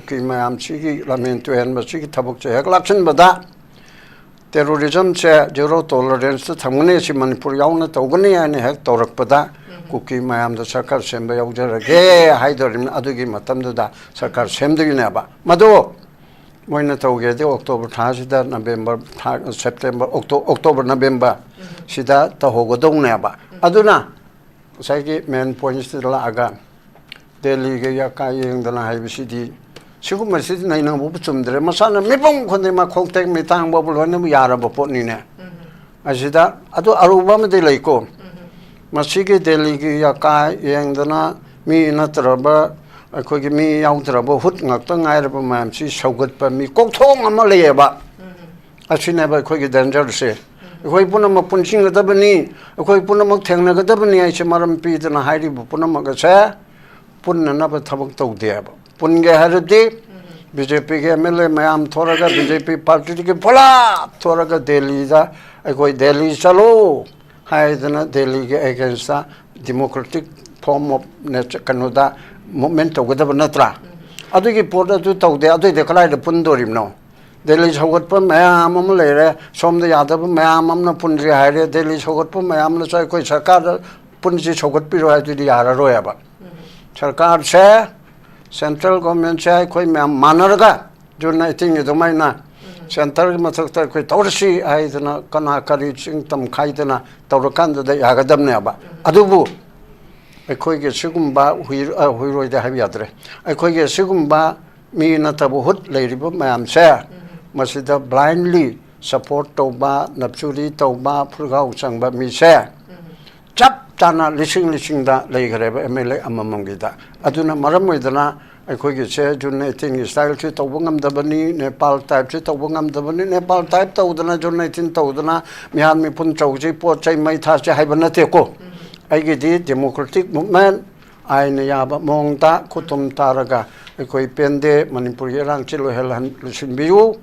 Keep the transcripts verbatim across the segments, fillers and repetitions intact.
ꯀꯨꯀꯤ ꯃꯌꯥꯝꯁꯤꯒꯤ ꯂꯝꯍꯦꯟ ꯇꯨꯍꯦꯟꯕꯁꯤꯒꯤ ꯊꯕꯛꯁꯦ ꯍꯦꯛ ꯂꯥꯛꯁꯤꯟꯕꯗ, ꯇꯦꯔꯣꯔꯤꯖꯝꯁꯦ ꯖꯦꯔꯣ ꯇꯣꯂꯔꯦꯟꯁꯇ ꯊꯝꯒꯅꯤ, ꯁꯤ ꯃꯅꯤꯄꯨꯔ ꯌꯥꯎꯅ ꯇꯧꯒꯅꯤ ꯍꯥꯏꯅ ꯍꯦꯛ ꯇꯧꯔꯛꯄꯗ, ꯀꯨꯀꯤ ꯃꯌꯥꯝꯗ ꯁꯔꯀꯥꯔ ꯁꯦꯝꯕ ꯌꯥꯎꯖꯔꯒꯦ ꯍꯥꯏꯗꯣꯔꯤꯕꯅꯤ꯫ ꯑꯗꯨꯒꯤ ꯃꯇꯝꯗꯨꯗ ꯁꯔꯀꯥꯔ ꯁꯦꯝꯗꯣꯏꯅꯦꯕ꯫ ꯃꯗꯨ ꯃꯣꯏꯅ ꯇꯧꯒꯦꯗꯤ ꯑꯣꯛꯇꯣꯕꯔ ꯊꯥꯁꯤꯗ, ꯅꯕꯦꯝꯕꯔ ꯊꯥ, ꯁꯦꯞꯇꯦꯝꯕꯔ, ꯑꯣꯛꯇꯣ-, ꯑꯣꯛꯇꯣꯕꯔ, ꯅꯕꯦꯝꯕꯔ ꯁꯤꯗ ꯇꯧꯍꯧꯒꯗꯧꯅꯦꯕ꯫ ꯑꯗꯨꯅ ꯉꯁꯥꯏꯒꯤ ꯃꯦꯟ ꯄꯣꯏꯟꯁꯤꯗ ꯂꯥꯛꯑꯒ, ꯗꯦꯜꯂꯤꯒ ꯌꯥꯀꯥ ꯌꯦꯡꯗꯅ ꯍꯥꯏꯕꯁꯤꯗꯤ, ꯁꯤꯒꯨꯝꯕꯁꯤꯗꯤ ꯅꯩꯅꯕꯕꯨ ꯆꯨꯝꯗ꯭ꯔꯦ꯫ ꯃꯁꯥꯅ ꯃꯤꯄꯨꯝ ꯈꯨꯗꯤꯡꯃꯛ ꯈꯣꯡꯇꯦꯛ ꯃꯤꯇꯥꯡ ꯐꯥꯎꯕ ꯂꯣꯏꯅꯃꯛ ꯌꯥꯔꯕ ꯄꯣꯠꯅꯤꯅꯦ꯫ ꯑꯁꯤꯗ ꯑꯗꯨ ꯑꯔꯨꯕ ꯑꯃꯗꯤ ꯂꯩꯀꯣ꯫ ꯃꯁꯤꯒꯤ ꯗꯦꯜꯂꯤꯒꯤ ꯌꯥꯀꯥ ꯌꯦꯡꯗꯅ ꯃꯤ ꯅꯠꯇ꯭ꯔꯕ, ꯑꯩꯈꯣꯏꯒꯤ ꯃꯤ ꯌꯥꯎꯗ꯭ꯔꯕ ꯍꯨꯠ ꯉꯥꯛꯇ ꯉꯥꯏꯔꯕ ꯃꯌꯥꯝꯁꯤ ꯁꯧꯒꯠꯄ ꯃꯤ ꯀꯣꯛꯊꯣꯡ ꯑꯃ ꯂꯩꯌꯦꯕ꯫ ꯑꯁꯤꯅꯦꯕ ꯑꯩꯈꯣꯏꯒꯤ ꯗꯦꯟꯖꯔꯁꯦ꯫ ꯑꯩꯈꯣꯏ ꯄꯨꯝꯅꯃꯛ ꯄꯨꯟꯁꯤꯟꯒꯗꯕꯅꯤ, ꯑꯩꯈꯣꯏ ꯄꯨꯝꯅꯃꯛ ꯊꯦꯡꯅꯒꯗꯕꯅꯤ ꯍꯥꯏꯁꯦ ꯃꯔꯝ ꯄꯤꯗꯅ ꯍꯥꯏꯔꯤꯕ ꯄꯨꯝꯅꯃꯛ ꯑꯁꯦ ꯄꯨꯟꯅꯅꯕ ꯊꯕꯛ ꯇꯧꯗꯦꯕ꯫ ꯄꯨꯟꯒꯦ ꯍꯥꯏꯔꯗꯤ ꯕꯤ ꯖꯦ ꯄꯤꯒꯤ ꯑꯦꯝ ꯑꯦꯜ ꯑꯦ ꯃꯌꯥꯝ ꯊꯣꯔꯒ, ꯕꯤ ꯖꯦ ꯄꯤ ꯄꯥꯔꯇꯤꯗꯒꯤ ꯄꯨꯂꯞ ꯊꯣꯔꯒ ꯗꯦꯜꯂꯤꯗ ꯑꯩꯈꯣꯏ ꯗꯦꯜꯂꯤ ꯆꯠꯂꯣ ꯍꯥꯏꯗꯅ ꯗꯦꯜꯂꯤꯒꯤ ꯑꯦꯒꯦꯟꯁꯇ ꯗꯤꯃꯣꯀ꯭ꯔꯦꯇꯤꯛ ꯐꯣꯔꯝ ꯑꯣꯐ ꯅꯦꯆ-, ꯀꯩꯅꯣꯗ ꯃꯨꯞꯃꯦꯟ ꯇꯧꯒꯗꯕ ꯅꯠꯇ꯭ꯔꯥ? ꯑꯗꯨꯒꯤ ꯄꯣꯠ ꯑꯗꯨ ꯇꯧꯗꯦ, ꯑꯗꯨꯏꯗꯤ ꯀꯗꯥꯏꯗ ꯄꯨꯟꯗꯣꯔꯤꯕꯅꯣ? ꯗꯦꯜꯂꯤ ꯁꯧꯒꯠꯄ ꯃꯌꯥꯝ ꯑꯃ ꯂꯩꯔꯦ, ꯁꯣꯝꯗ ꯌꯥꯗꯕ ꯃꯌꯥꯝ ꯑꯃꯅ ꯄꯨꯟꯁꯤ ꯍꯥꯏꯔꯦ, ꯗꯦꯜꯂꯤ ꯁꯧꯒꯠꯄ ꯃꯌꯥꯝꯅꯁꯨ ꯑꯩꯈꯣꯏ ꯁꯔꯀꯥꯔꯗ ꯄꯨꯟꯁꯤ ꯁꯧꯒꯠꯄꯤꯔꯣ ꯍꯥꯏꯗꯨꯗꯤ ꯌꯥꯔꯔꯣꯏꯕ꯫ ꯁꯔꯀꯥꯔꯁꯦ, ꯁꯦꯟꯇ꯭ꯔꯦꯜ ꯒꯣꯔꯃꯦꯟꯁꯦ ꯑꯩꯈꯣꯏ ꯃꯌꯥꯝ ꯃꯥꯟꯅꯔꯒ ꯖꯨꯟ ꯑꯩꯠꯇꯤꯟꯒꯤ ꯑꯗꯨꯃꯥꯏꯅ ꯁꯦꯟꯇꯔꯒꯤ ꯃꯊꯛꯇ ꯑꯩꯈꯣꯏ ꯇꯧꯔꯁꯤ ꯍꯥꯏꯗꯅ ꯀꯅꯥ ꯀꯔꯤ ꯆꯤꯡ ꯇꯝ ꯈꯥꯏꯗꯅ ꯇꯧꯔꯀꯥꯟꯗꯨꯗ ꯌꯥꯒꯗꯕꯅꯦꯕ꯫ ꯑꯗꯨꯕꯨ ꯑꯩꯈꯣꯏꯒꯤ ꯁꯤꯒꯨꯝꯕ ꯍꯨꯏ-, ꯑ, ꯍꯨꯏꯔꯣꯏꯗ ꯍꯥꯏꯕ ꯌꯥꯗ꯭ꯔꯦ, ꯑꯩꯈꯣꯏꯒꯤ ꯁꯤꯒꯨꯝꯕ ꯃꯤ ꯅꯠꯇꯕ ꯍꯨꯠ ꯂꯩꯔꯤꯕ ꯃꯌꯥꯝꯁꯦ, ꯃꯁꯤꯗ ꯕ꯭ꯂꯥꯏꯟꯂꯤ ꯁꯄꯣꯔꯠ ꯇꯧꯕ, ꯅꯞꯆꯨꯔꯤ ꯇꯧꯕ, ꯐꯨꯔꯒꯥꯎ ꯆꯪꯕ ꯃꯤꯁꯦ ꯆꯞ ꯆꯥꯅ ꯂꯤꯁꯤꯡ ꯂꯤꯁꯤꯡꯗ ꯂꯩꯈ꯭ꯔꯦꯕ ꯑꯦꯝ ꯑꯦꯜ ꯑꯦ ꯑꯃꯃꯝꯒꯤꯗ꯫ ꯑꯗꯨꯅ ꯃꯔꯝ ꯑꯣꯏꯗꯅ ꯑꯩꯈꯣꯏꯒꯤꯁꯦ ꯖꯨꯟ ꯑꯩꯠꯇꯤꯟꯒꯤ ꯁ꯭ꯇꯥꯏꯜꯁꯤ ꯇꯧꯕ ꯉꯝꯗꯕꯅꯤ, ꯅꯦꯄꯥꯜ ꯇꯥꯏꯞꯁꯤ ꯇꯧꯕ ꯉꯝꯗꯕꯅꯤ, ꯅꯦꯄꯥꯜ ꯇꯥꯏꯞ ꯇꯧꯗꯅ ꯖꯨꯟ ꯑꯩꯠꯇꯤꯟ ꯇꯧꯗꯅ ꯃꯤꯍꯥꯠ ꯃꯤꯄꯨꯟ ꯇꯧꯁꯤ, ꯄꯣꯠ ꯆꯩ ꯃꯩ ꯊꯥꯁꯤ ꯍꯥꯏꯕ ꯅꯠꯇꯦꯀꯣ꯫ ꯑꯩꯒꯤꯗꯤ ꯗꯦꯃꯣꯀ꯭ꯔꯦꯇꯤꯛ ꯃꯨꯞꯃꯦꯟ, ꯑꯥꯏꯟꯅ ꯌꯥꯕ ꯃꯑꯣꯡꯗ ꯈꯨꯠꯇꯨꯝ ꯇꯥꯔꯒ ꯑꯩꯈꯣꯏ ꯄꯦꯟꯗꯦ, ꯃꯅꯤꯄꯨꯔꯒꯤ ꯏꯔꯥꯡꯁꯤ ꯂꯣꯏꯍꯜꯍꯟ-, ꯂꯣꯏꯁꯤꯟꯕꯤꯌꯨ꯫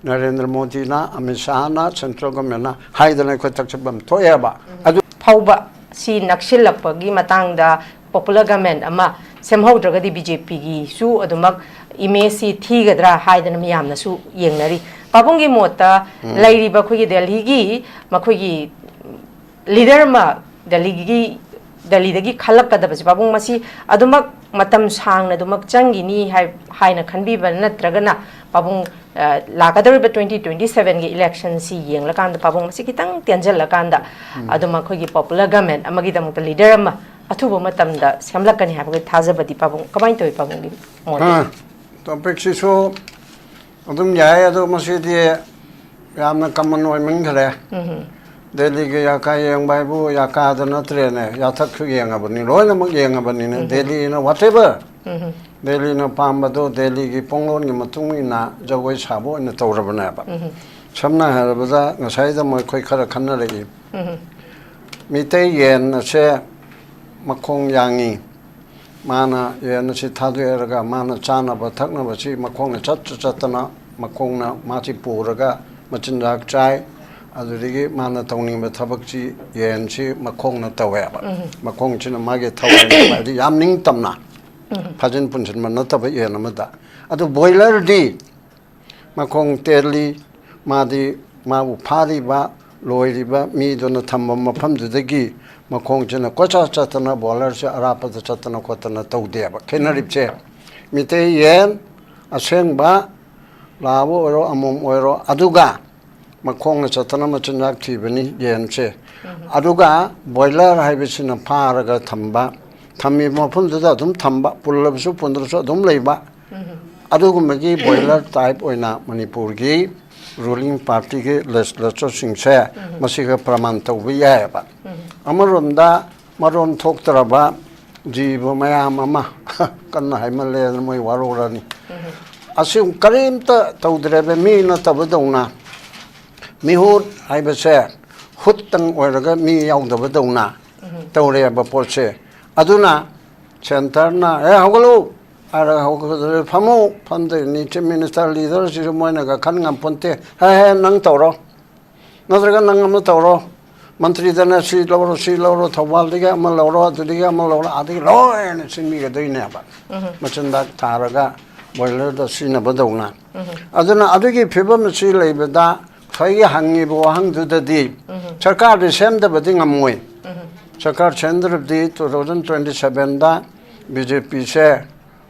ꯅꯔꯦꯟꯗ꯭ꯔ ꯃꯣꯗꯤꯅ, ꯑꯃꯤꯠ ꯁꯥꯍꯅ, ꯁꯦꯟꯇ꯭ꯔꯦꯜ ꯒꯣꯔꯃꯦꯟꯅ ꯍꯥꯏꯗꯅ ꯑꯩꯈꯣꯏ ꯊꯛꯆꯟꯐꯝ ꯊꯣꯛꯑꯦꯕ꯫ ꯑꯗꯨ ꯐꯥꯎꯕ ꯁꯤ ꯅꯛꯁꯤꯜꯂꯛꯄꯒꯤ ꯃꯇꯥꯡꯗ ꯄꯣꯄꯨꯂꯔ ꯒꯃꯦꯟ ꯑꯃ ꯁꯦꯝꯍꯧꯗ꯭ꯔꯒꯗꯤ ꯕꯤ ꯖꯦ ꯄꯤꯒꯤꯁꯨ ꯑꯗꯨꯃꯛ ꯏꯃꯦꯖꯁꯤ ꯊꯤꯒꯗ꯭ꯔꯥ ꯍꯥꯏꯗꯅ ꯃꯌꯥꯝꯅꯁꯨ ꯌꯦꯡꯅꯔꯤ꯫ ꯄꯥꯕꯨꯡꯒꯤ ꯃꯣꯠꯇ ꯎꯝ꯫ ꯂꯩꯔꯤꯕ ꯑꯩꯈꯣꯏꯒꯤ ꯗꯦꯜꯍꯤꯒꯤ ꯃꯈꯣꯏꯒꯤ ꯂꯤꯗꯔ ꯑꯃ ꯗꯦꯜꯍꯤꯒꯤ, ꯗꯦꯜꯍꯤꯗꯒꯤ ꯈꯜꯂꯛꯀꯗꯕꯁꯦ, ꯄꯥꯕꯨꯡ, ꯃꯁꯤ ꯑꯗꯨꯃꯛ ꯃꯇꯝ ꯁꯥꯡꯅ ꯑꯗꯨꯃꯛ ꯆꯪꯈꯤꯅꯤ ꯍꯥꯏ-, ꯍꯥꯏꯅ ꯈꯟꯕꯤꯕ ꯅꯠꯇ꯭ꯔꯒꯅ ꯄꯥꯕꯨꯡ, ꯑ, ꯂꯥꯛꯀꯗꯧꯔꯤꯕ twenty twenty sevenꯒꯤ electionꯁꯤ ꯌꯦꯡꯂꯀꯥꯟꯗ ꯄꯥꯕꯨꯡ ꯃꯁꯤ ꯈꯤꯇꯪ ꯇꯦꯟꯖꯜꯂꯀꯥꯟꯗ ꯎꯝ꯫ ꯑꯗꯨꯝ ꯑꯩꯈꯣꯏꯒꯤ popular government ꯑꯃꯒꯤꯗꯃꯛꯇ ꯂꯤꯗꯔ ꯑꯃ ꯑꯊꯨꯕ ꯃꯇꯝꯗ ꯁꯦꯝꯂꯛꯀꯅꯤ ꯍꯥꯏꯕꯒꯤ ꯊꯥꯖꯕꯗꯤ ꯄꯥꯕꯨꯡ ꯀꯃꯥꯏꯅ ꯇꯧꯏ ꯄꯥꯕꯨꯡꯒꯤ ꯃꯣꯠꯇꯗꯤ? ꯑ, topicꯁꯤꯁꯨ ꯑꯗꯨꯝ ꯌꯥꯏ, ꯑꯗꯣ ꯃꯁꯤꯗꯤ ꯌꯥꯝꯅ common ꯑꯣꯏꯃꯟꯈꯔꯦ꯫ ꯎꯝ꯫ ꯗꯦꯜꯂꯤꯒꯤ ꯌꯥꯀꯥ ꯌꯦꯡꯕ ꯍꯥꯏꯕꯨ ꯌꯥꯀꯥꯗ ꯅꯠꯇ꯭ꯔꯦꯅꯦ, ꯌꯥꯊꯛꯁꯨ ꯌꯦꯡꯉꯕꯅꯤ, ꯂꯣꯏꯅꯃꯛ ꯌꯦꯡꯉꯕꯅꯤꯅ꯫ ꯎꯝ꯫ ꯗꯦꯜꯂꯤꯅ whatever, ꯎꯝ꯫ ꯗꯦꯜꯂꯤꯅ ꯄꯥꯝꯕꯗꯣ, ꯗꯦꯜꯂꯤꯒꯤ ꯄꯣꯡꯂꯣꯟꯒꯤ ꯃꯇꯨꯡ ꯏꯟꯅ ꯖꯒꯣꯏ ꯁꯥꯕ ꯑꯣꯏꯅ ꯇꯧꯔꯕꯅꯦꯕ꯫ ꯎꯝ꯫ ꯁꯝꯅ ꯍꯥꯏꯔꯕꯗ, ꯉꯁꯥꯏꯗ ꯃꯈꯣꯏ ꯈꯔ ꯈꯟꯅꯔꯛꯏ꯫ ꯎꯝ꯫ ꯃꯤꯇꯩ ꯌꯦꯟ ꯑꯁꯦ ꯃꯈꯣꯡ ꯌꯥꯡꯉꯤ, ꯃꯥꯅ ꯌꯦꯟ ꯑꯁꯤ ꯊꯥꯗꯣꯛꯑꯦꯔꯒ ꯃꯥꯅ ꯆꯥꯅꯕ ꯊꯛꯅꯕꯁꯤ ꯃꯈꯣꯡꯅ ꯆꯠ ꯆꯠꯇꯅ ꯃꯈꯣꯡꯅ ꯃꯥꯁꯤ ꯄꯨꯔꯒ ꯃꯆꯤꯟꯖꯥꯛ ꯆꯥꯏ꯫ ꯑꯗꯨꯗꯒꯤ ꯃꯥꯅ ꯇꯧꯅꯤꯡꯕ ꯊꯕꯛꯁꯤ ꯌꯦꯟꯁꯤ ꯃꯈꯣꯡꯅ ꯇꯧꯋꯦꯕ꯫ ꯎꯝ꯫ ꯃꯈꯣꯡꯁꯤꯅ ꯃꯥꯒꯤ ꯊꯋꯥꯏꯅꯦꯕ꯫ ꯍꯥꯏꯗꯤ ꯌꯥꯝ ꯅꯤꯡꯇꯝꯅ ꯎꯝ꯫ ꯐꯥꯖꯤꯟ ꯄꯨꯟꯁꯤꯟꯕ ꯅꯠꯇꯕ ꯌꯦꯟ ꯑꯃꯗ꯫ ꯑꯗꯨ ꯕꯣꯏꯂꯔꯗꯤ ꯃꯈꯣꯡ ꯇꯦꯜꯂꯤ, ꯃꯥꯗꯤ ꯃꯥꯕꯨ ꯐꯥꯔꯤꯕ, ꯂꯣꯏꯔꯤꯕ ꯃꯤꯗꯨꯅ ꯊꯝꯕ ꯃꯐꯝꯗꯨꯗꯒꯤ ꯃꯈꯣꯡꯁꯤꯅ ꯀꯣꯏꯆꯠ ꯆꯠꯇꯅ ꯕꯣꯏꯂꯔꯁꯦ ꯑꯔꯥꯞꯄꯗ ꯆꯠꯇꯅ ꯈꯣꯠꯇꯅ ꯇꯧꯗꯦꯕ꯫ ꯈꯦꯠꯅꯔꯤꯕꯁꯦ ꯃꯤꯇꯩ ꯌꯦꯟ ꯑꯁꯦꯡꯕ ꯂꯥꯕ ꯑꯣꯏꯔꯣ ꯑꯃꯣꯝ ꯑꯣꯏꯔꯣ, ꯑꯗꯨꯒ ꯃꯈꯣꯡꯅ ꯆꯠꯇꯅ ꯃꯆꯤꯟꯖꯥꯛ ꯊꯤꯕꯅꯤ ꯌꯦꯟꯁꯦ꯫ ꯎꯝ꯫ ꯑꯗꯨꯒ ꯕꯣꯏꯂꯔ ꯍꯥꯏꯕꯁꯤꯅ ꯐꯥꯔꯒ ꯊꯝꯕ, ꯊꯝꯃꯤꯕ ꯃꯐꯝꯗꯨꯗ ꯑꯗꯨꯝ ꯊꯝꯕ, ꯄꯨꯜꯂꯕꯁꯨ ꯄꯨꯟꯗ꯭ꯔꯁꯨ ꯑꯗꯨꯝ ꯂꯩꯕ꯫ ꯎꯝ꯫ ꯑꯗꯨꯒꯨꯝꯕꯒꯤ ꯕꯣꯏꯂꯔ type ꯑꯣꯏꯅ ꯃꯅꯤꯄꯨꯔꯒꯤ ruling partyꯒꯤ legislatorꯁꯤꯡꯁꯦ ꯎꯝ꯫ ꯃꯁꯤꯒ ꯄ꯭ꯔꯃꯥꯟ ꯇꯧꯕ ꯌꯥꯏꯑꯕ꯫ ꯎꯝ꯫ ꯑꯃꯔꯣꯝꯗ ꯃꯔꯣꯟ ꯊꯣꯛꯇ꯭ꯔꯕ ꯖꯤꯕ ꯃꯌꯥꯝ ꯑꯃ, ꯀꯟꯅ ꯍꯥꯏꯃꯜꯂꯦꯅ ꯃꯣꯏ ꯋꯥꯔꯧꯔꯅꯤ꯫ ꯎꯝ꯫ ꯑꯁꯤ ꯀꯔꯤꯝꯇ ꯇꯧꯗ꯭ꯔꯦꯕ, ꯃꯤ ꯅꯠꯇꯕꯗꯧꯅ꯫ ꯃꯤꯍꯨꯠ ꯍꯥꯏꯕꯁꯦ ꯍꯨꯠꯇꯪ ꯑꯣꯏꯔꯒ ꯃꯤ ꯌꯥꯎꯗꯕꯗꯧꯅ ꯎꯝ꯫ ꯇꯧꯔꯦꯕ ꯄꯣꯠꯁꯦ꯫ ꯑꯗꯨꯅ centreꯅ, "ꯑꯦ, ꯍꯧꯒꯠꯂꯨ!" ꯍꯥꯏꯔꯒ ꯍꯧꯒꯠꯂꯦ, "ꯐꯝꯃꯨ!" ꯐꯝꯗꯣꯏꯅꯤ꯫ Chief Minister, leaderꯁꯤꯁꯨ ꯃꯣꯏꯅꯒ ꯈꯟ ꯉꯝꯄꯣꯟꯇꯦ꯫ "ꯍꯦ, ꯍꯦ, ꯅꯪ ꯇꯧꯔꯣ, ꯅꯠꯇ꯭ꯔꯒ ꯅꯪ ꯑꯃ ꯇꯧꯔꯣ, ꯃꯟꯇ꯭ꯔꯤꯗꯅ ꯁꯤ ꯂꯧꯔꯣ, ꯁꯤ ꯂꯧꯔꯣ, ꯊꯧꯕꯥꯜꯗꯒꯤ ꯑꯃ ꯂꯧꯔꯣ, ꯑꯗꯨꯗꯒꯤ ꯑꯃ ꯂꯧꯔꯣ, ꯑꯗꯒꯤ ꯂꯣꯏꯅ ꯁꯤꯟꯕꯤꯒꯗꯣꯏꯅꯦꯕ꯫ ꯃꯆꯤꯟꯖꯥꯛ ꯊꯥꯔꯒ ꯕꯣꯏꯂꯔꯗ ꯁꯤꯖꯤꯟꯅꯕꯗꯧꯅ꯫ ꯑꯗꯨꯅ ꯑꯗꯨꯒꯤ ꯐꯤꯕꯝ ꯑꯁꯤ ꯂꯩꯕꯗ ꯉꯁꯥꯏꯒꯤ ꯍꯪꯉꯤꯕ ꯋꯥꯍꯪꯗꯨꯗꯗꯤ ꯁꯔꯀꯥꯔꯗꯤ ꯁꯦꯝꯗꯕꯗꯤ ꯉꯝꯃꯣꯏ꯫ ꯁꯔꯀꯥꯔ ꯁꯦꯝꯗ꯭ꯔꯕꯗꯤ two thousand twenty sevenꯗ BJPꯁꯦ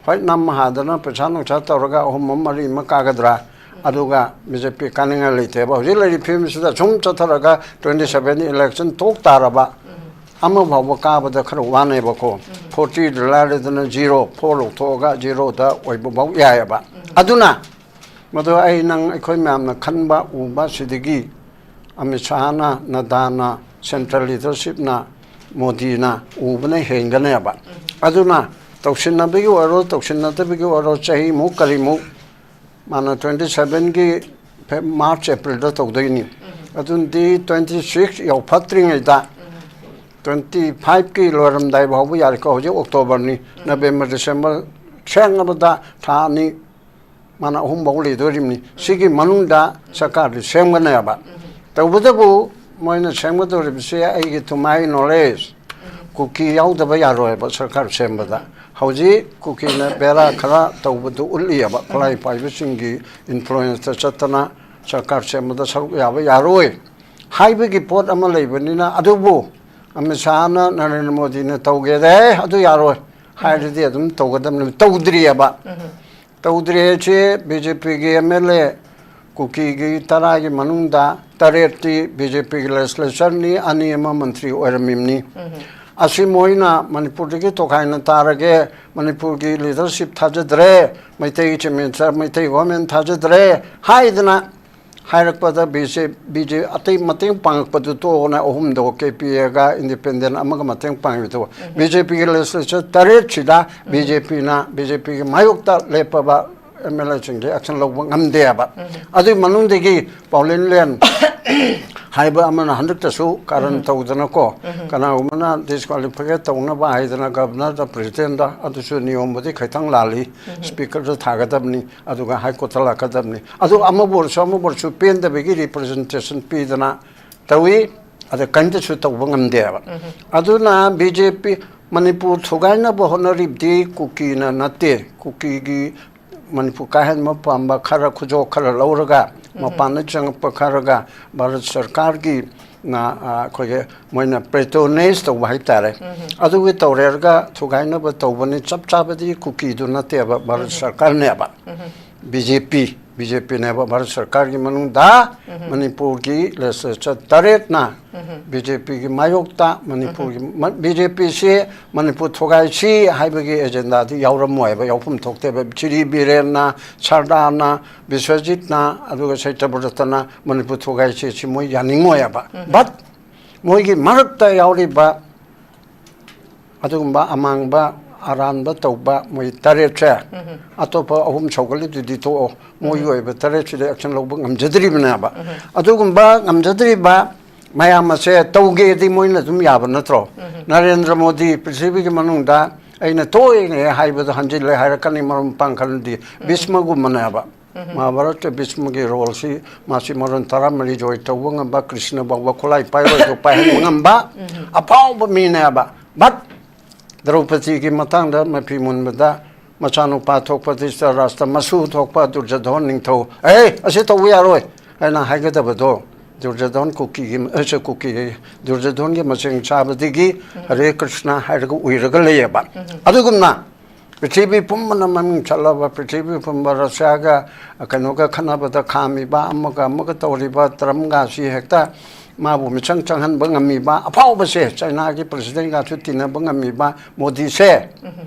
ꯍꯣꯏ ꯅꯝ ꯍꯥꯗꯅ ꯄꯩꯁꯥ ꯅꯨꯡꯁꯥ ꯇꯧꯔꯒ ꯑꯍꯨꯝ ꯑꯃ ꯃꯔꯤ ꯑꯃ ꯀꯥꯒꯗ꯭ꯔꯥ? ꯑꯗꯨꯒ BJP ꯀꯥꯅꯤꯡꯉꯥꯏ ꯂꯩꯇꯦꯕ꯫ ꯍꯧꯖꯤꯛ ꯂꯩꯔꯤꯕ ꯐꯤꯕꯝꯁꯤꯗ ꯁꯨꯝ ꯆꯠꯊꯔꯒ twenty seven election ꯊꯣꯛ ꯇꯥꯔꯕ ꯑꯃ ꯐꯥꯎꯕ ꯀꯥꯕꯗ ꯈꯔ ꯋꯥꯅꯦꯕꯀꯣ꯫ Fortyꯗ ꯂꯥꯏꯔꯗꯅ zero, four ꯂꯧꯊꯣꯛꯑꯒ zeroꯗ ꯑꯣꯏꯕ ꯐꯥꯎ ꯌꯥꯏꯑꯕ꯫ ꯑꯗꯨꯅ ꯃꯗꯨ ꯑꯩ ꯅꯪ ꯑꯩꯈꯣꯏ ꯃꯌꯥꯝꯅ ꯈꯟꯕ ꯎꯕ ꯁꯤꯗꯒꯤ ꯑꯃꯤꯠ ꯁꯥꯍꯅ, ꯅꯗꯥꯅ, central leadershipꯅ, ꯃꯣꯗꯤꯅ ꯎꯕꯅ ꯍꯦꯟꯒꯅꯦꯕ꯫ ꯑꯗꯨꯅ ꯇꯧꯁꯤꯟꯅꯕꯒꯤ ꯑꯣꯏꯔꯣ, ꯇꯧꯁꯤꯟꯅꯗꯕꯒꯤ ꯑꯣꯏꯔꯣ, ꯆꯍꯤꯃꯨꯛ ꯀꯔꯤꯃꯨꯛ ꯃꯥꯅ twenty sevenꯒꯤ March Aprilꯗ ꯇꯧꯗꯣꯏꯅꯤ꯫ ꯑꯗꯨꯅꯗꯤ twenty six ꯌꯧꯐꯠꯇ꯭ꯔꯤꯉꯩꯗ twenty fiveꯀꯤ ꯂꯣꯏꯔꯝꯗꯥꯏ ꯐꯥꯎꯕ ꯌꯥꯔꯦꯀꯣ꯫ ꯍꯧꯖꯤꯛ Octoberꯅꯤ, November, December, ꯁꯦꯡꯉꯕꯗ ꯊꯥ ꯑꯅꯤ, ꯃꯥꯅ ꯑꯍꯨꯝ ꯐꯥꯎ ꯂꯩꯗꯣꯔꯤꯕꯅꯤ꯫ ꯁꯤꯒꯤ ꯃꯅꯨꯡꯗ ꯁꯔꯀꯥꯔꯗꯤ ꯁꯦꯝꯒꯅꯦꯕ꯫ ꯇꯧꯕꯇꯕꯨ ꯃꯣꯏꯅ ꯁꯦꯝꯒꯗꯧꯔꯤꯕꯁꯤ ꯑꯩꯒꯤ, to my knowledge, ꯀꯨꯀꯤ ꯌꯥꯎꯗꯕ ꯌꯥꯔꯣꯏꯕ ꯁꯔꯀꯥꯔ ꯁꯦꯝꯕꯗ꯫ ꯍꯧꯖꯤꯛ ꯀꯨꯀꯤꯅ ꯕꯦꯔꯥ ꯈꯔ ꯇꯧꯕꯗꯨ ꯎꯠꯂꯤꯑꯕ, ꯈꯨꯠꯂꯥꯏ ꯄꯥꯏꯕꯁꯤꯡꯒꯤ influenceꯇ ꯆꯠꯇꯅ ꯁꯔꯀꯥꯔ ꯁꯦꯝꯕꯗ ꯁꯔꯨꯛ ꯌꯥꯕ ꯌꯥꯔꯣꯏ ꯍꯥꯏꯕꯒꯤ ꯄꯣꯠ ꯑꯃ ꯂꯩꯕꯅꯤꯅ꯫ ꯑꯗꯨꯕꯨ ꯑꯃꯤꯠ ꯁꯥꯍꯅ, ꯅꯔꯦꯟꯗ꯭ꯔ ꯃꯣꯗꯤꯅ ꯇꯧꯒꯦꯗ, "ꯑꯦ, ꯑꯗꯨ ꯌꯥꯔꯣꯏ" ꯍꯥꯏꯔꯗꯤ ꯑꯗꯨꯝ ꯇꯧꯒꯗꯕꯅꯤ꯫ ꯇꯧꯗ꯭ꯔꯤꯑꯕ꯫ ꯇꯧꯗ꯭ꯔꯤ ꯍꯥꯏꯁꯦ BJPꯒꯤ MLA ꯀꯨꯀꯤꯒꯤ ꯇꯔꯥꯒꯤ ꯃꯅꯨꯡꯗ ꯇꯔꯦꯠꯇꯤ BJPꯒꯤ legislatureꯅꯤ, ꯑꯅꯤ ꯑꯃ ꯃꯟꯇ꯭ꯔꯤ ꯑꯣꯏꯔꯝꯃꯤꯕꯅꯤ꯫ ꯑꯁꯤ ꯃꯣꯏꯅ ꯃꯅꯤꯄꯨꯔꯗꯒꯤ ꯇꯣꯈꯥꯏꯅ ꯇꯥꯔꯒꯦ, ꯃꯅꯤꯄꯨꯔꯒꯤ leadership ꯊꯥꯖꯗ꯭ꯔꯦ, Meitei chief minister, Meitei government ꯊꯥꯖꯗ꯭ꯔꯦ ꯍꯥꯏꯗꯅ ꯍꯥꯏꯔꯛꯄꯗ BJP, BJP ꯑꯇꯩ ꯃꯇꯦꯡ ꯄꯥꯡꯉꯛꯄꯗꯨ ꯇꯣꯛꯑꯣꯅ ꯑꯍꯨꯝꯗꯣ, KPAꯒ independent ꯑꯃꯒ ꯃꯇꯦꯡ ꯄꯥꯡꯉꯤꯗꯣ꯫ BJPꯒꯤ legislature ꯇꯔꯦꯠꯁꯤꯗ BJPꯅ, BJPꯒꯤ ꯃꯥꯌꯣꯛꯇ ꯂꯦꯞꯄꯕ MLAꯁꯤꯡꯁꯦ action ꯂꯧꯕ ꯉꯝꯗꯦꯕ꯫ ꯑꯗꯨꯒꯤ ꯃꯅꯨꯡꯗꯒꯤ ꯄꯥꯎꯂꯦꯟ ꯂꯦꯟ ꯍꯥꯏꯕ ꯑꯃꯅ ꯍꯟꯗꯛꯇꯁꯨ ꯀꯥꯔꯟ ꯇꯧꯗꯅꯀꯣ, ꯀꯅꯥꯒꯨꯝꯕꯅ disqualificate ꯇꯧꯅꯕ ꯍꯥꯏꯗꯅ governorꯗ, presidentꯗ, ꯑꯗꯨꯁꯨ ꯅꯤꯌꯣꯝꯕꯨꯗꯤ ꯈꯤꯇꯪ ꯂꯥꯜꯂꯤ꯫ Speakerꯗ ꯊꯥꯒꯗꯕꯅꯤ, ꯑꯗꯨꯒ High Courtꯇ ꯂꯥꯛꯀꯗꯕꯅꯤ꯫ ꯑꯗꯨ ꯑꯃꯕꯨ ꯑꯣꯏꯔꯁꯨ ꯑꯃꯕꯨ ꯑꯣꯏꯔꯁꯨ ꯄꯦꯟꯗꯕꯒꯤ representation ꯄꯤꯗꯅ ꯇꯧꯏ꯫ ꯑꯗ ꯀꯔꯤꯝꯇꯁꯨ ꯇꯧꯕ ꯉꯝꯗꯦꯕ꯫ ꯑꯗꯨꯅ ꯕꯤ ꯖꯦ ꯄꯤ ꯃꯅꯤꯄꯨꯔ ꯊꯨꯒꯥꯏꯅꯕ ꯍꯣꯠꯅꯔꯤꯕꯗꯤ ꯀꯨꯀꯤꯅ ꯅꯠꯇꯦ, ꯀꯨꯀꯤꯒꯤ ꯃꯅꯤꯄꯨꯔ ꯀꯥꯏꯍꯟꯕ ꯄꯥꯝꯕ ꯈꯔ, ꯈꯨꯖꯣꯞ ꯈꯔ ꯂꯧꯔꯒ, ꯃꯄꯥꯟꯗ ꯆꯪꯉꯛꯄ ꯈꯔꯒ ꯚꯥꯔꯠ ꯁꯔꯀꯥꯔꯒꯤ ꯅ, ꯑ, ꯑꯩꯈꯣꯏꯒꯤ ꯃꯣꯏꯅ ꯄꯦꯇ꯭ꯔꯣꯅꯦꯖ ꯇꯧꯕ ꯍꯥꯏꯇꯥꯔꯦ꯫ ꯑꯗꯨꯒꯤ ꯇꯧꯔꯦꯔꯒ ꯊꯨꯒꯥꯏꯅꯕ ꯇꯧꯕꯅꯤ꯫ ꯆꯞ ꯆꯥꯕꯗꯤ ꯀꯨꯀꯤꯗꯨ ꯅꯠꯇꯦꯕ, ꯚꯥꯔꯠ ꯁꯔꯀꯥꯔꯅꯦꯕ꯫ ꯕꯤ ꯖꯦ ꯄꯤ, ꯕꯤ ꯖꯦ ꯄꯤꯅꯦꯕ ꯚꯥꯔꯠ ꯁꯔꯀꯥꯔꯒꯤ ꯃꯅꯨꯡꯗ ꯃꯅꯤꯄꯨꯔꯒꯤ ꯂꯦꯖꯤꯁꯂꯦꯆꯔ ꯇꯔꯦꯠꯅ ꯕꯤ ꯖꯦ ꯄꯤꯒꯤ ꯃꯥꯌꯣꯛꯇ ꯃꯅꯤꯄꯨꯔꯒꯤ ꯃ-, ꯕꯤ ꯖꯦ ꯄꯤꯁꯤ ꯃꯅꯤꯄꯨꯔ ꯊꯨꯒꯥꯏꯁꯤ ꯍꯥꯏꯕꯒꯤ ꯑꯦꯖꯦꯟꯗꯥꯗꯤ ꯌꯥꯎꯔꯝꯃꯣꯏꯕ, ꯌꯥꯎꯐꯝ ꯊꯣꯛꯇꯦꯕ꯫ ꯁ꯭ꯔꯤ ꯕꯤꯔꯦꯟꯅ, ꯁꯔꯗꯥꯅ, ꯕꯤꯁ꯭ꯋꯖꯤꯠꯅ, ꯑꯗꯨꯒ ꯁꯇ꯭ꯌꯕ꯭ꯔꯇꯅ ꯃꯅꯤꯄꯨꯔ ꯊꯨꯒꯥꯏꯁꯤ ꯁꯤ ꯃꯣꯏ ꯌꯥꯅꯤꯡꯉꯣꯏꯕ꯫ But ꯃꯣꯏꯒꯤ ꯃꯔꯛꯇ ꯌꯥꯎꯔꯤꯕ ꯑꯗꯨꯒꯨꯝꯕ ꯑꯃꯥꯡꯕ ꯑꯔꯥꯟꯕ ꯇꯧꯕ ꯃꯣꯏ ꯇꯔꯦꯠꯁꯦ, ꯑꯇꯣꯞꯄ ꯑꯍꯨꯝ ꯁꯧꯒꯠꯂꯤꯗꯨꯗꯤ ꯇꯣꯛꯑꯣ, ꯃꯣꯏꯒꯤ ꯑꯣꯏꯕ ꯇꯔꯦꯠꯁꯤꯗ action ꯂꯧꯕ ꯉꯝꯖꯗ꯭ꯔꯤꯕꯅꯦꯕ꯫ ꯑꯗꯨꯒꯨꯝꯕ ꯉꯝꯖꯗ꯭ꯔꯤꯕ ꯃꯌꯥꯝ ꯑꯁꯦ ꯇꯧꯒꯦꯗꯤ ꯃꯣꯏꯅ ꯑꯗꯨꯝ ꯌꯥꯕ ꯅꯠꯇ꯭ꯔꯣ? ꯅꯔꯦꯟꯗ꯭ꯔ ꯃꯣꯗꯤ ꯄ꯭ꯔꯤꯊꯤꯕꯤꯒꯤ ꯃꯅꯨꯡꯗ ꯑꯩꯅ ꯇꯣꯛꯏꯅꯦ ꯍꯥꯏꯕꯗꯣ ꯍꯟꯖꯤꯜꯂꯦ ꯍꯥꯏꯔꯛꯀꯅꯤ, ꯃꯔꯨꯞ ꯃꯄꯥꯡ ꯈꯔꯅꯗꯤ꯫ ꯚꯤꯁꯃꯒꯨꯝꯕꯅꯦꯕ꯫ ꯃꯍꯥꯚꯥꯔꯠꯇ ꯚꯤꯁꯃꯒꯤ ꯔꯣꯜꯁꯤ, ꯃꯥꯁꯤ ꯃꯔꯣꯟ ꯇꯔꯥꯃꯔꯤ ꯖꯣꯏ ꯇꯧꯕ ꯉꯝꯕ, ꯀ꯭ꯔꯤꯁꯅ ꯐꯥꯎꯕ ꯈꯨꯠꯂꯥꯏ ꯄꯥꯏꯔꯣꯏꯗꯣ ꯄꯥꯏꯍꯟꯕ ꯉꯝꯕ ꯑꯐꯥꯎꯕ ꯃꯤꯅꯦꯕ꯫ But ꯗ꯭ꯔꯧꯄꯗꯤꯒꯤ ꯃꯇꯥꯡꯗ ꯃꯐꯤ ꯃꯨꯟꯕꯗ ꯃꯆꯥꯅꯨꯄꯥ ꯊꯣꯛꯄ ꯙ꯭ꯔꯤꯇꯔꯥꯁꯇ꯭ꯔ, ꯃꯁꯨ ꯊꯣꯛꯄ ꯗꯨꯔꯖꯣꯙꯟ ꯅꯤꯡꯊꯧ, "ꯑꯦ, ꯑꯁꯤ ꯇꯧꯕ ꯌꯥꯔꯣꯏ" ꯍꯥꯏꯅ ꯍꯥꯏꯒꯗꯕꯗꯣ, ꯗꯨꯔꯖꯣꯙꯟ ꯀꯨꯀꯤꯒꯤ, ꯑ, ꯀꯨꯀꯤꯒꯤ, ꯗꯨꯔꯖꯣꯙꯟꯒꯤ ꯃꯆꯤꯡ ꯆꯥꯕꯗꯒꯤ ꯍꯔꯦ ꯀ꯭ꯔꯤꯁꯅ ꯍꯥꯏꯔꯒ ꯎꯏꯔꯒ ꯂꯩꯌꯦꯕ꯫ ꯑꯗꯨꯒꯨꯝꯅ ꯄ꯭ꯔꯤꯊꯤꯕꯤ ꯄꯨꯝꯕꯅ ꯃꯃꯤꯡ ꯆꯠꯂꯕ, ꯄ꯭ꯔꯤꯊꯤꯕꯤ ꯄꯨꯝꯕ ꯔꯁꯤꯌꯥꯒ ꯀꯩꯅꯣꯒ ꯈꯠꯅꯕꯗ ꯈꯥꯝꯃꯤꯕ, ꯑꯃꯒ ꯑꯃꯒ ꯇꯧꯔꯤꯕ ꯇ꯭ꯔꯝꯞꯒꯁꯤ ꯍꯦꯛꯇ ꯃꯥꯕꯨ ꯃꯤꯆꯪ ꯆꯪꯍꯟꯕ ꯉꯝꯃꯤꯕ, ꯑꯐꯥꯎꯕꯁꯦ, ꯆꯥꯏꯅꯥꯒꯤ ꯄ꯭ꯔꯁꯤꯗꯦꯟꯒꯁꯨ ꯇꯤꯟꯅꯕ ꯉꯝꯃꯤꯕ ꯃꯣꯗꯤꯁꯦ,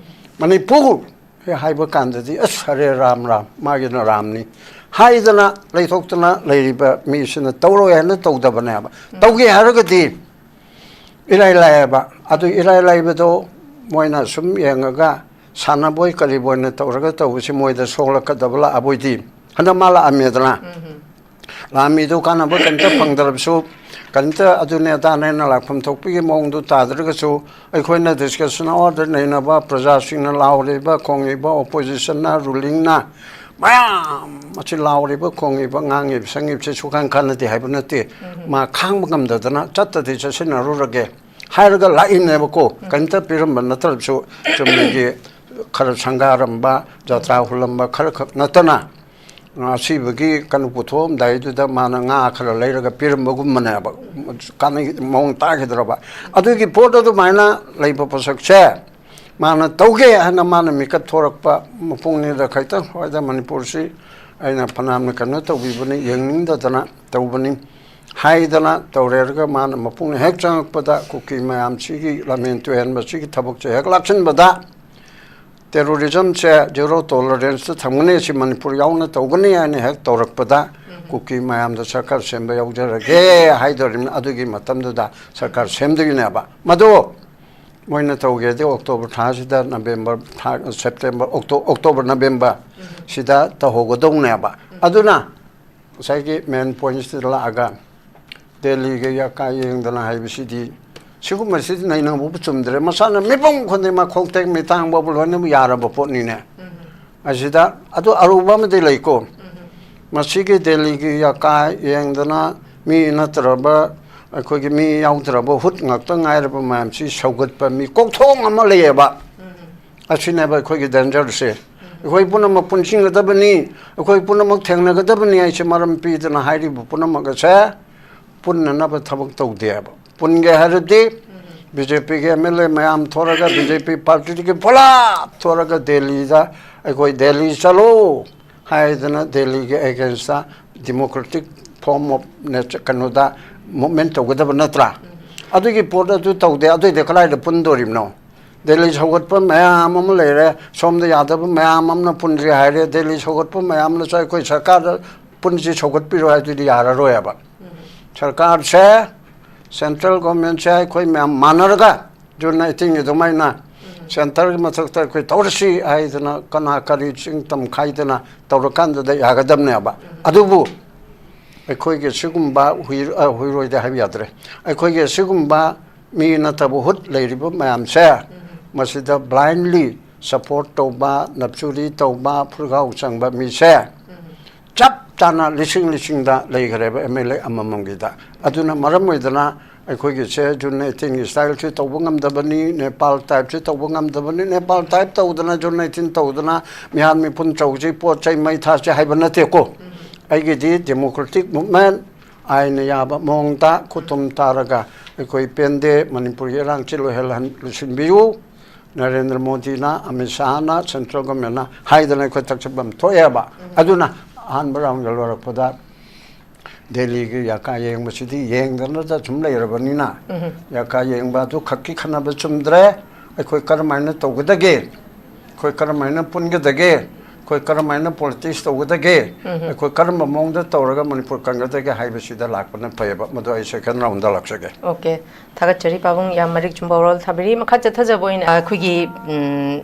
ꯃꯅꯤꯄꯨꯔ ꯍꯦꯛ ꯍꯥꯏꯕ ꯀꯥꯟꯗꯗꯤ, "ꯑꯁ, ꯍꯔꯦ ꯔꯥꯝ ꯔꯥꯝ, ꯃꯥꯒꯤꯅ ꯔꯥꯝꯅꯤ" ꯍꯥꯏꯗꯅ ꯂꯩꯊꯣꯛꯇꯅ ꯂꯩꯔꯤꯕ ꯃꯤꯁꯤꯅ ꯇꯧꯔꯣꯏ ꯍꯥꯏꯅ ꯇꯧꯗꯕꯅꯦꯕ꯫ ꯇꯧꯒꯦ ꯍꯥꯏꯔꯒꯗꯤ ꯏꯔꯥꯏ ꯂꯥꯏꯌꯦꯕ꯫ ꯑꯗꯨ ꯏꯔꯥꯏ ꯂꯥꯏꯕꯗꯣ ꯃꯣꯏꯅ ꯁꯨꯝ ꯌꯦꯡꯉꯒ ꯁꯥꯟꯅꯕꯣꯏ ꯀꯔꯤꯕꯣꯏꯅ ꯇꯧꯔꯒ ꯇꯧꯕꯁꯤ ꯃꯣꯏꯗ ꯁꯣꯛꯂꯛꯀꯗꯕ ꯂꯥꯛꯑꯕꯣꯏꯗꯤ꯫ ꯍꯟꯗꯛ ꯃꯥ ꯂꯥꯛꯑꯝꯃꯦꯗꯅ꯫ ꯂꯥꯛꯑꯝꯃꯤꯗꯨ ꯀꯥꯟꯅꯕ ꯀꯔꯤꯝꯇ ꯐꯪꯗ꯭ꯔꯕꯁꯨ, ꯀꯔꯤꯝꯇ ꯑꯗꯨꯅꯦ ꯑꯗꯥꯅꯦꯅ ꯂꯥꯛꯐꯝ ꯊꯣꯛꯄꯒꯤ ꯃꯑꯣꯡꯗꯨ ꯇꯥꯗ꯭ꯔꯒꯁꯨ, ꯑꯩꯈꯣꯏꯅ ꯗꯤꯁꯀꯁꯟ ꯑꯋꯥꯔꯗ ꯅꯩꯅꯕ, ꯄ꯭ꯔꯖꯥꯁꯤꯡꯅ ꯂꯥꯎꯔꯤꯕ, ꯈꯣꯡꯉꯤꯕ, ꯑꯣꯄꯣꯖꯤꯁꯟꯅ, ꯔꯨꯂꯤꯡꯅ, ꯃꯌꯥꯝ ꯑꯁꯤ ꯂꯥꯎꯔꯤꯕ, ꯈꯣꯡꯉꯤꯕ, ꯉꯥꯡꯉꯤꯕ, ꯁꯪꯉꯤꯕꯁꯤ ꯁꯨꯀꯥꯟ ꯀꯥꯟꯅꯗꯦ ꯍꯥꯏꯕ ꯅꯠꯇꯦ꯫ ꯃꯥ ꯈꯥꯡꯕ ꯉꯝꯗꯗꯅ ꯆꯠꯇꯗꯤ ꯆꯠꯁꯤꯟꯅꯔꯨꯔꯒꯦ ꯍꯥꯏꯔꯒ ꯂꯥꯛꯏꯅꯦꯕꯀꯣ꯫ ꯀꯔꯤꯝꯇ ꯄꯤꯔꯝꯕ ꯅꯠꯇ꯭ꯔꯕꯁꯨ ꯆꯨꯝꯅꯒꯤ ꯈꯔ ꯁꯪꯒꯥꯔꯝꯕ, ꯖꯇ꯭ꯔꯥ ꯍꯨꯜꯂꯝꯕ ꯈꯔ ꯈꯛ ꯅꯠꯇꯅ, ꯑꯁꯤꯕꯒꯤ ꯀꯩꯅꯣ ꯄꯨꯊꯣꯛꯑꯝꯗꯥꯏꯗꯨꯗ ꯃꯥꯅ ꯉꯥ ꯈꯔ ꯂꯩꯔꯒ ꯄꯤꯔꯝꯕꯒꯨꯝꯕꯅꯦꯕ꯫ ꯀꯥꯟꯅ ꯃꯑꯣꯡ ꯇꯥꯈꯤꯗ꯭ꯔꯕ꯫ ꯑꯗꯨꯒꯤ ꯄꯣꯠ ꯑꯗꯨꯃꯥꯏꯅ ꯂꯩꯕ ꯄꯣꯠꯁꯛꯁꯦ ꯃꯥꯅ ꯇꯧꯒꯦ ꯍꯥꯏꯅ ꯃꯥꯅ ꯃꯤꯀꯠ ꯊꯣꯔꯛꯄ ꯃꯄꯨꯡꯅꯤꯗ ꯈꯛꯇꯪ ꯍꯣꯏꯗ ꯃꯅꯤꯄꯨꯔꯁꯤ ꯑꯩꯅ ꯐꯅꯌꯥꯝꯅ ꯀꯩꯅꯣ ꯇꯧꯕꯤꯕꯅꯤ, ꯌꯦꯡꯅꯤꯡꯗꯗꯅ ꯇꯧꯕꯅꯤ ꯍꯥꯏꯗꯅ ꯇꯧꯔꯦꯔꯒ ꯃꯥꯅ ꯃꯄꯨꯡ ꯍꯦꯛ ꯆꯪꯉꯛꯄꯗ ꯀꯨꯀꯤ ꯃꯌꯥꯝꯁꯤꯒꯤ ꯂꯝꯍꯦꯟ ꯇꯨꯍꯦꯟꯕꯁꯤꯒꯤ ꯊꯕꯛꯁꯦ ꯍꯦꯛ ꯂꯥꯛꯁꯤꯟꯕꯗ, ꯇꯦꯔꯣꯔꯤꯖꯝꯁꯦ ꯖꯦꯔꯣ ꯇꯣꯂꯔꯦꯟꯁꯇ ꯊꯝꯒꯅꯤ, ꯁꯤ ꯃꯅꯤꯄꯨꯔ ꯌꯥꯎꯅ ꯇꯧꯒꯅꯤ ꯍꯥꯏꯅ ꯍꯦꯛ ꯇꯧꯔꯛꯄꯗ, ꯀꯨꯀꯤ ꯃꯌꯥꯝꯗ ꯁꯔꯀꯥꯔ ꯁꯦꯝꯕ ꯌꯥꯎꯖꯔꯒꯦ ꯍꯥꯏꯗꯣꯔꯤꯕꯅꯤ꯫ ꯑꯗꯨꯒꯤ ꯃꯇꯝꯗꯨꯗ ꯁꯔꯀꯥꯔ ꯁꯦꯝꯗꯣꯏꯅꯦꯕ꯫ ꯃꯗꯨ ꯃꯣꯏꯅ ꯇꯧꯒꯦꯗꯤ ꯑꯣꯛꯇꯣꯕꯔ ꯊꯥꯁꯤꯗ, ꯅꯕꯦꯝꯕꯔ ꯊꯥ, ꯁꯦꯞꯇꯦꯝꯕꯔ, ꯑꯣꯛꯇꯣ-, ꯑꯣꯛꯇꯣꯕꯔ, ꯅꯕꯦꯝꯕꯔ ꯁꯤꯗ ꯇꯧꯍꯧꯒꯗꯧꯅꯦꯕ꯫ ꯑꯗꯨꯅ ꯉꯁꯥꯏꯒꯤ ꯃꯦꯟ ꯄꯣꯏꯟꯁꯤꯗ ꯂꯥꯛꯑꯒ ꯗꯦꯜꯂꯤꯒ ꯌꯥꯀꯥ ꯌꯦꯡꯗꯅ ꯍꯥꯏꯕꯁꯤꯗꯤ, ꯁꯤꯒꯨꯝꯕꯁꯤꯗꯤ ꯅꯩꯅꯕꯕꯨ ꯆꯨꯝꯗ꯭ꯔꯦ꯫ ꯃꯁꯥꯅ ꯃꯤꯄꯨꯝ ꯈꯨꯗꯤꯡꯃꯛ ꯈꯣꯡꯇꯦꯛ ꯃꯤꯇꯥꯡ ꯐꯥꯎꯕ ꯂꯣꯏꯅꯃꯛ ꯌꯥꯔꯕ ꯄꯣꯠꯅꯤꯅꯦ꯫ ꯑꯁꯤꯗ ꯑꯗꯨ ꯑꯔꯨꯕ ꯑꯃꯗꯤ ꯂꯩꯀꯣ꯫ ꯃꯁꯤꯒꯤ ꯗꯦꯜꯂꯤꯒꯤ ꯌꯥꯀꯥ ꯌꯦꯡꯗꯅ ꯃꯤ ꯅꯠꯇ꯭ꯔꯕ, ꯑꯩꯈꯣꯏꯒꯤ ꯃꯤ ꯌꯥꯎꯗ꯭ꯔꯕ ꯍꯨꯠ ꯉꯥꯛꯇ ꯉꯥꯏꯔꯕ ꯃꯌꯥꯝꯁꯤ ꯁꯧꯒꯠꯄ ꯃꯤ ꯀꯣꯛꯊꯣꯡ ꯑꯃ ꯂꯩꯌꯦꯕ꯫ ꯑꯁꯤꯅꯦꯕ ꯑꯩꯈꯣꯏꯒꯤ ꯗꯦꯟꯖꯔꯁꯦ꯫ ꯑꯩꯈꯣꯏ ꯄꯨꯝꯅꯃꯛ ꯄꯨꯟꯁꯤꯟꯒꯗꯕꯅꯤ, ꯑꯩꯈꯣꯏ ꯄꯨꯝꯅꯃꯛ ꯊꯦꯡꯅꯒꯗꯕꯅꯤ ꯍꯥꯏꯁꯦ ꯃꯔꯝ ꯄꯤꯗꯅ ꯍꯥꯏꯔꯤꯕ ꯄꯨꯝꯅꯃꯛ ꯑꯁꯦ ꯄꯨꯟꯅꯅꯕ ꯊꯕꯛ ꯇꯧꯗꯦꯕ꯫ ꯄꯨꯟꯒꯦ ꯍꯥꯏꯔꯗꯤ ꯕꯤ ꯖꯦ ꯄꯤꯒꯤ ꯑꯦꯝ ꯑꯦꯜ ꯑꯦ ꯃꯌꯥꯝ ꯊꯣꯔꯒ, ꯕꯤ ꯖꯦ ꯄꯤ ꯄꯥꯔꯇꯤꯗꯒꯤ ꯄꯨꯂꯞ ꯊꯣꯔꯒ ꯗꯦꯜꯂꯤꯗ ꯑꯩꯈꯣꯏ ꯗꯦꯜꯂꯤ ꯆꯠꯂꯣ ꯍꯥꯏꯗꯅ ꯗꯦꯜꯂꯤꯒꯤ against democratic form of nature, ꯀꯩꯅꯣꯗ ꯃꯨꯞꯃꯦꯟ ꯇꯧꯒꯗꯕ ꯅꯠꯇ꯭ꯔꯥ? ꯑꯗꯨꯒꯤ ꯄꯣꯠ ꯑꯗꯨ ꯇꯧꯗꯦ꯫ ꯑꯗꯨꯏꯗꯤ ꯀꯗꯥꯏꯗ ꯄꯨꯟꯗꯣꯔꯤꯕꯅꯣ? ꯗꯦꯜꯂꯤ ꯁꯧꯒꯠꯄ ꯃꯌꯥꯝ ꯑꯃ ꯂꯩꯔꯦ, ꯁꯣꯝꯗ ꯌꯥꯗꯕ ꯃꯌꯥꯝ ꯑꯃꯅ ꯄꯨꯟꯁꯤ ꯍꯥꯏꯔꯦ꯫ ꯗꯦꯜꯂꯤ ꯁꯧꯒꯠꯄ ꯃꯌꯥꯝꯅꯁꯨ ꯑꯩꯈꯣꯏ ꯁꯔꯀꯥꯔꯗ ꯄꯨꯟꯁꯤ ꯁꯧꯒꯠꯄꯤꯔꯣ ꯍꯥꯏꯗꯨꯗꯤ ꯌꯥꯔꯔꯣꯏꯕ꯫ ꯁꯔꯀꯥꯔꯁꯦ, ꯁꯦꯟꯇ꯭ꯔꯦꯜ ꯒꯣꯔꯃꯦꯟꯁꯦ ꯑꯩꯈꯣꯏ ꯃꯌꯥꯝ ꯃꯥꯟꯅꯔꯒ, ꯖꯨꯟ ꯑꯩꯠꯇꯤꯟꯒꯤ ꯑꯗꯨꯃꯥꯏꯅ ꯁꯦꯟꯇꯔꯒꯤ ꯃꯊꯛꯇ ꯑꯩꯈꯣꯏ ꯇꯧꯔꯁꯤ ꯍꯥꯏꯗꯅ ꯀꯅꯥ ꯀꯔꯤ ꯆꯤꯡ ꯇꯝ ꯈꯥꯏꯗꯅ ꯇꯧꯔꯀꯥꯟꯗꯨꯗ ꯌꯥꯒꯗꯕꯅꯦꯕ꯫ ꯑꯗꯨꯕꯨ ꯑꯩꯈꯣꯏꯒꯤ ꯁꯤꯒꯨꯝꯕ ꯍꯨꯏ-, ꯑ, ꯍꯨꯏꯔꯣꯏꯗ ꯍꯥꯏꯕ ꯌꯥꯗ꯭ꯔꯦ, ꯑꯩꯈꯣꯏꯒꯤ ꯁꯤꯒꯨꯝꯕ ꯃꯤ ꯅꯠꯇꯕ ꯍꯨꯠ ꯂꯩꯔꯤꯕ ꯃꯌꯥꯝꯁꯦ, ꯃꯁꯤꯗ ꯕ꯭ꯂꯥꯏꯟꯂꯤ ꯁꯄꯣꯔꯠ ꯇꯧꯕ, ꯅꯞꯆꯨꯔꯤ ꯇꯧꯕ, ꯐꯨꯔꯒꯥꯎ ꯆꯪꯕ ꯃꯤꯁꯦ ꯆꯞ ꯆꯥꯅ ꯂꯤꯁꯤꯡ ꯂꯤꯁꯤꯡꯗ ꯂꯩꯈ꯭ꯔꯦꯕ ꯑꯦꯝ ꯑꯦꯜ ꯑꯦ ꯑꯃꯃꯝꯒꯤꯗ꯫ ꯑꯗꯨꯅ ꯃꯔꯝ ꯑꯣꯏꯗꯅ ꯑꯩꯈꯣꯏꯒꯤꯁꯦ ꯖꯨꯟ ꯑꯩꯠꯇꯤꯟꯒꯤ ꯁ꯭ꯇꯥꯏꯜꯁꯤ ꯇꯧꯕ ꯉꯝꯗꯕꯅꯤ, ꯅꯦꯄꯥꯜ ꯇꯥꯏꯞꯁꯤ ꯇꯧꯕ ꯉꯝꯗꯕꯅꯤ, ꯅꯦꯄꯥꯜ ꯇꯥꯏꯞ ꯇꯧꯗꯅ ꯖꯨꯟ ꯑꯩꯠꯇꯤꯟ ꯇꯧꯗꯅ ꯃꯤꯍꯥꯠ ꯃꯤꯄꯨꯟ ꯇꯧꯁꯤ, ꯄꯣꯠ ꯆꯩ ꯃꯩ ꯊꯥꯁꯤ ꯍꯥꯏꯕ ꯅꯠꯇꯦꯀꯣ꯫ ꯑꯩꯒꯤꯗꯤ ꯗꯦꯃꯣꯀ꯭ꯔꯦꯇꯤꯛ ꯃꯨꯚꯃꯦꯟ, ꯑꯥꯏꯟꯅ ꯌꯥꯕ ꯃꯑꯣꯡꯗ ꯈꯨꯠꯇꯨꯝ ꯇꯥꯔꯒ ꯑꯩꯈꯣꯏ ꯄꯦꯟꯗꯦ, ꯃꯅꯤꯄꯨꯔꯒꯤ ꯏꯔꯥꯡꯁꯤ ꯂꯣꯏꯍꯜꯍꯟ-, ꯂꯣꯏꯁꯤꯟꯕꯤꯌꯨ, ꯅꯔꯦꯟꯗ꯭ꯔ ꯃꯣꯗꯤꯅ, ꯑꯃꯤꯠ ꯁꯥꯍꯅ, ꯁꯦꯟꯇ꯭ꯔꯦꯜ ꯒꯣꯔꯃꯦꯟꯅ ꯍꯥꯏꯗꯅ ꯑꯩꯈꯣꯏ ꯊꯛꯆꯟꯐꯝ ꯊꯣꯛꯑꯦꯕ꯫ ꯑꯗꯨꯅ ꯑꯍꯥꯟꯕ ꯔꯥꯎꯟꯒ ꯂꯣꯏꯔꯛꯄꯗ ꯗꯦꯜꯂꯤꯒꯤ ꯌꯥꯀꯥ ꯌꯦꯡꯕꯁꯤꯗꯤ ꯌꯦꯡꯗꯅꯗ ꯁꯨꯝ ꯂꯩꯔꯕꯅꯤꯅ, ꯌꯥꯀꯥ ꯌꯦꯡꯕ ꯑꯗꯨ ꯈꯛꯀꯤ ꯈꯟꯅꯕ ꯆꯨꯝꯗ꯭ꯔꯦ꯫ ꯑꯩꯈꯣꯏ ꯀꯔꯝꯍꯥꯏꯅ ꯇꯧꯒꯗꯒꯦ? ꯑꯩꯈꯣꯏ ꯀꯔꯝꯍꯥꯏꯅ ꯄꯨꯟꯒꯗꯒꯦ? ꯑꯩꯈꯣꯏ ꯀꯔꯝꯍꯥꯏꯅ ꯄꯣꯂꯤꯇꯤꯛꯁ ꯇꯧꯒꯗꯒꯦ? ꯑꯩꯈꯣꯏ ꯀꯔꯝꯕ ꯃꯑꯣꯡꯗ ꯇꯧꯔꯒ ꯃꯅꯤꯄꯨꯔ ꯀꯟꯒꯗꯒꯦ ꯍꯥꯏꯕꯁꯤꯗ ꯂꯥꯛꯄꯅ ꯐꯩꯌꯦꯕ꯫ ꯃꯗꯨ ꯑꯩ ꯁꯦꯀꯦꯟ ꯔꯥꯎꯟꯗ ꯂꯥꯛꯆꯒꯦ꯫ ꯑꯣꯀꯦ, ꯊꯥꯒꯠꯆꯔꯤ ꯄꯥꯕꯨꯡ, ꯌꯥꯝ ꯃꯔꯤꯛ ꯆꯨꯝꯕ ꯋꯥꯔꯣꯜ ꯊꯝꯕꯤꯔꯤ꯫ ꯃꯈꯥ ꯆꯠꯊꯖꯕ ꯑꯣꯏꯅ ꯑꯩꯈꯣꯏꯒꯤ, ꯎꯝ,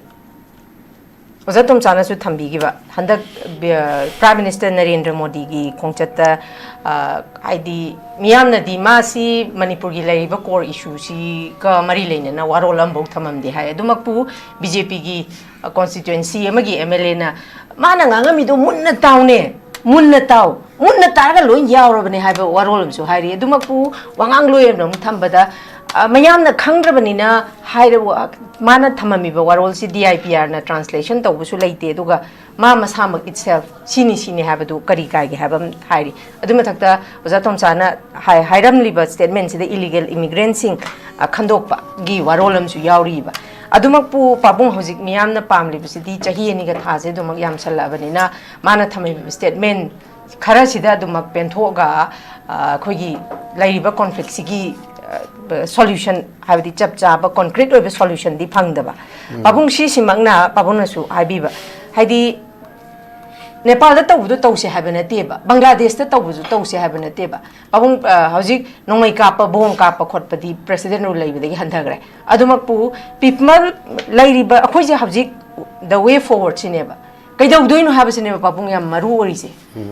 ꯑꯣꯖꯥ ꯇꯣꯝꯆꯥꯅꯁꯨ ꯊꯝꯕꯤꯈꯤꯕ, ꯍꯟꯗꯛ, ꯑ, ꯄ꯭ꯔꯥꯏꯝ ꯃꯤꯅꯤꯁꯇꯔ ꯅꯔꯦꯟꯗ꯭ꯔ ꯃꯣꯗꯤꯒꯤ ꯈꯣꯡꯆꯠꯇ, ꯑ, ꯍꯥꯏꯗꯤ ꯃꯤꯌꯥꯝꯅꯗꯤ ꯃꯥꯁꯤ ꯃꯅꯤꯄꯨꯔꯒꯤ ꯂꯩꯔꯤꯕ ꯀꯣꯔ ꯏꯁꯨꯁꯤꯒ ꯃꯔꯤ ꯂꯩꯅꯅ ꯋꯥꯔꯣꯜ ꯑꯃꯐꯥꯎ ꯊꯝꯃꯝꯗꯦ ꯍꯥꯏ꯫ ꯑꯗꯨꯃꯛꯄꯨ ꯕꯤ ꯖꯦ ꯄꯤꯒꯤ ꯀꯣꯟꯁꯇꯤꯇ꯭ꯋꯦꯟꯁꯤ ꯑꯃꯒꯤ ꯑꯦꯝ ꯑꯦꯜ ꯑꯦꯅ ꯃꯥꯅ ꯉꯥꯡꯉꯝꯃꯤꯗꯣ ꯃꯨꯟꯅ ꯇꯥꯎꯅꯦ, ꯃꯨꯟꯅ ꯇꯥꯎ, ꯃꯨꯟꯅ ꯇꯥꯔꯒ ꯂꯣꯏ ꯌꯥꯎꯔꯕꯅꯦ ꯍꯥꯏꯕ ꯋꯥꯔꯣꯜ ꯑꯃꯁꯨ ꯍꯥꯏꯔꯤ꯫ ꯑꯗꯨꯃꯛꯄꯨ ꯋꯥꯉꯥꯡꯂꯣꯏ ꯑꯃꯅ ꯑꯃꯨꯛ ꯊꯝꯕꯗ, ꯑ, ꯃꯌꯥꯝꯅ ꯈꯪꯗ꯭ꯔꯕꯅꯤꯅ ꯍꯥꯏꯔꯕ, ꯃꯥꯅ ꯊꯝꯃꯝꯃꯤꯕ ꯋꯥꯔꯣꯜꯁꯤ ꯗꯤ ꯑꯥꯏ ꯄꯤ ꯑꯥꯔꯅ ꯇ꯭ꯔꯥꯟꯁꯂꯦꯁꯟ ꯇꯧꯕꯁꯨ ꯂꯩꯇꯦ, ꯑꯗꯨꯒ ꯃꯥ ꯃꯁꯥꯃꯛ ꯏꯠꯁꯦꯜꯐ ꯁꯤꯅꯤ ꯁꯤꯅꯤ ꯍꯥꯏꯕꯗꯨ ꯀꯔꯤ ꯀꯥꯏꯒꯦ ꯍꯥꯏꯕ ꯑꯃ ꯍꯥꯏꯔꯤ꯫ ꯑꯗꯨ ꯃꯊꯛꯇ ꯑꯣꯖꯥ ꯇꯣꯝꯆꯥꯅ ꯍꯥꯏ-, ꯍꯥꯏꯔꯝꯂꯤꯕ ꯁ꯭ꯇꯦꯠꯃꯦꯟꯁꯤꯗ ꯏꯂꯤꯒꯦꯜ ꯏꯃꯤꯒ꯭ꯔꯦꯟꯁꯤꯡ, ꯑ, ꯈꯟꯗꯣꯛꯄꯒꯤ ꯋꯥꯔꯣꯜ ꯑꯃꯁꯨ ꯌꯥꯎꯔꯤꯕ꯫ ꯑꯗꯨꯃꯛꯄꯨ ꯄꯥꯕꯨꯡ ꯍꯧꯖꯤꯛ ꯃꯤꯌꯥꯝꯅ ꯄꯥꯝꯂꯤꯕꯁꯤꯗꯤ ꯆꯍꯤ ꯑꯅꯤꯒ ꯊꯥꯁꯦ ꯑꯗꯨꯃꯛ ꯌꯥꯝꯁꯜꯂꯛꯑꯕꯅꯤꯅ ꯃꯥꯅ ꯊꯝꯃꯤꯕ ꯁ꯭ꯇꯦꯠꯃꯦꯟ ꯈꯔꯁꯤꯗ ꯑꯗꯨꯃꯛ ꯄꯦꯟꯊꯣꯛꯑꯒ, ꯑ, ꯑꯩꯈꯣꯏꯒꯤ ꯂꯩꯔꯤꯕ ꯀꯣꯟꯐ꯭ꯂꯤꯛꯁꯤꯒꯤ, ꯑ, ꯁꯣꯂꯨꯁꯟ, ꯍꯥꯏꯕꯗꯤ ꯆꯞ ꯆꯥꯕ ꯀꯣꯟꯀ꯭ꯔꯤꯠ ꯑꯣꯏꯕ ꯁꯣꯂꯨꯁꯟꯗꯤ ꯐꯪꯗꯕ꯫ ꯄꯥꯕꯨꯡ ꯁꯤꯁꯤꯃꯛꯅ ꯄꯥꯕꯨꯡꯅꯁꯨ ꯍꯥꯏꯕꯤꯕ, ꯍꯥꯏꯗꯤ ꯅꯦꯄꯥꯜꯗ ꯇꯧꯕꯗꯣ ꯇꯧꯁꯦ ꯍꯥꯏꯕ ꯅꯠꯇꯦꯕ, ꯕꯪꯒ꯭ꯂꯥꯗꯦꯁꯇ ꯇꯧꯕꯁꯨ ꯇꯧꯁꯦ ꯍꯥꯏꯕ ꯅꯠꯇꯦꯕ꯫ ꯄꯥꯕꯨꯡ, ꯑ, ꯍꯧꯖꯤꯛ ꯅꯣꯡꯃꯩ ꯀꯥꯞꯄ, ꯕꯣꯝ ꯀꯥꯞꯄ ꯈꯣꯠꯄꯗꯤ ꯄ꯭ꯔꯦꯁꯤꯗꯦꯟ ꯔꯨꯜ ꯂꯩꯕꯗꯒꯤ ꯍꯟꯊꯈ꯭ꯔꯦ꯫ ꯑꯗꯨꯃꯛꯄꯨ ꯄꯤꯄꯜ ꯂꯩꯔꯤꯕ ꯑꯩꯈꯣꯏꯁꯦ ꯍꯧꯖꯤꯛ the way forward ꯁꯤꯅꯦꯕ꯫ ꯀꯩꯗꯧꯗꯣꯏꯅꯣ ꯍꯥꯏꯕꯁꯤꯅꯦꯕ ꯄꯥꯕꯨꯡ ꯌꯥꯝ ꯃꯔꯨ ꯑꯣꯏꯔꯤꯁꯦ꯫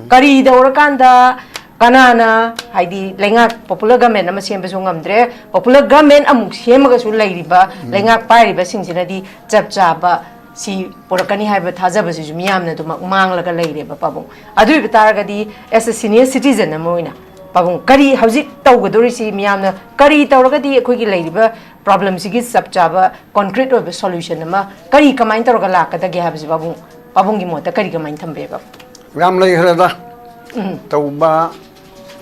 ꯀꯔꯤ ꯇꯧꯔꯀꯥꯟꯗ ꯀꯅꯥꯅ, ꯍꯥꯏꯗꯤ, ꯂꯩꯉꯥꯛ, popular government ꯑꯃ ꯁꯦꯝꯕꯁꯨ ꯉꯝꯗ꯭ꯔꯦ, popular government ꯑꯃꯨꯛ ꯁꯦꯝꯃꯒꯁꯨ ꯂꯩꯔꯤꯕ ꯂꯩꯉꯥꯛ ꯄꯥꯏꯔꯤꯕꯁꯤꯡꯁꯤꯅꯗꯤ ꯆꯞ ꯆꯥꯕ ꯁꯤ ꯄꯨꯔꯛꯀꯅꯤ ꯍꯥꯏꯕ ꯊꯥꯖꯕꯁꯤꯁꯨ ꯃꯤꯌꯥꯝꯅ ꯑꯗꯨꯃꯛ ꯃꯥꯡꯂꯒ ꯂꯩꯔꯦꯕ ꯄꯥꯕꯨꯡ꯫ ꯑꯗꯨ ꯑꯣꯏꯕ ꯇꯥꯔꯒꯗꯤ, as a senior citizen ꯑꯃ ꯑꯣꯏꯅ, ꯄꯥꯕꯨꯡ, ꯀꯔꯤ ꯍꯧꯖꯤꯛ ꯇꯧꯒꯗꯧꯔꯤꯁꯤ, ꯃꯤꯌꯥꯝꯅ ꯀꯔꯤ ꯇꯧꯔꯒꯗꯤ ꯑꯩꯈꯣꯏꯒꯤ ꯂꯩꯔꯤꯕ problemꯁꯤꯒꯤ ꯆꯞ ꯆꯥꯕ concrete ꯑꯣꯏꯕ solution ꯑꯃ ꯀꯔꯤ, ꯀꯃꯥꯏꯅ ꯇꯧꯔꯒ ꯂꯥꯛꯀꯗꯒꯦ ꯍꯥꯏꯕꯁꯤ ꯄꯥꯕꯨꯡ, ꯄꯥꯕꯨꯡꯒꯤ ꯃꯣꯠꯇ ꯀꯔꯤ, ꯀꯃꯥꯏꯅ ꯊꯝꯕꯤꯕ? ꯌꯥꯝ ꯂꯩꯈ꯭ꯔꯦꯗ꯫ ꯇꯧꯕ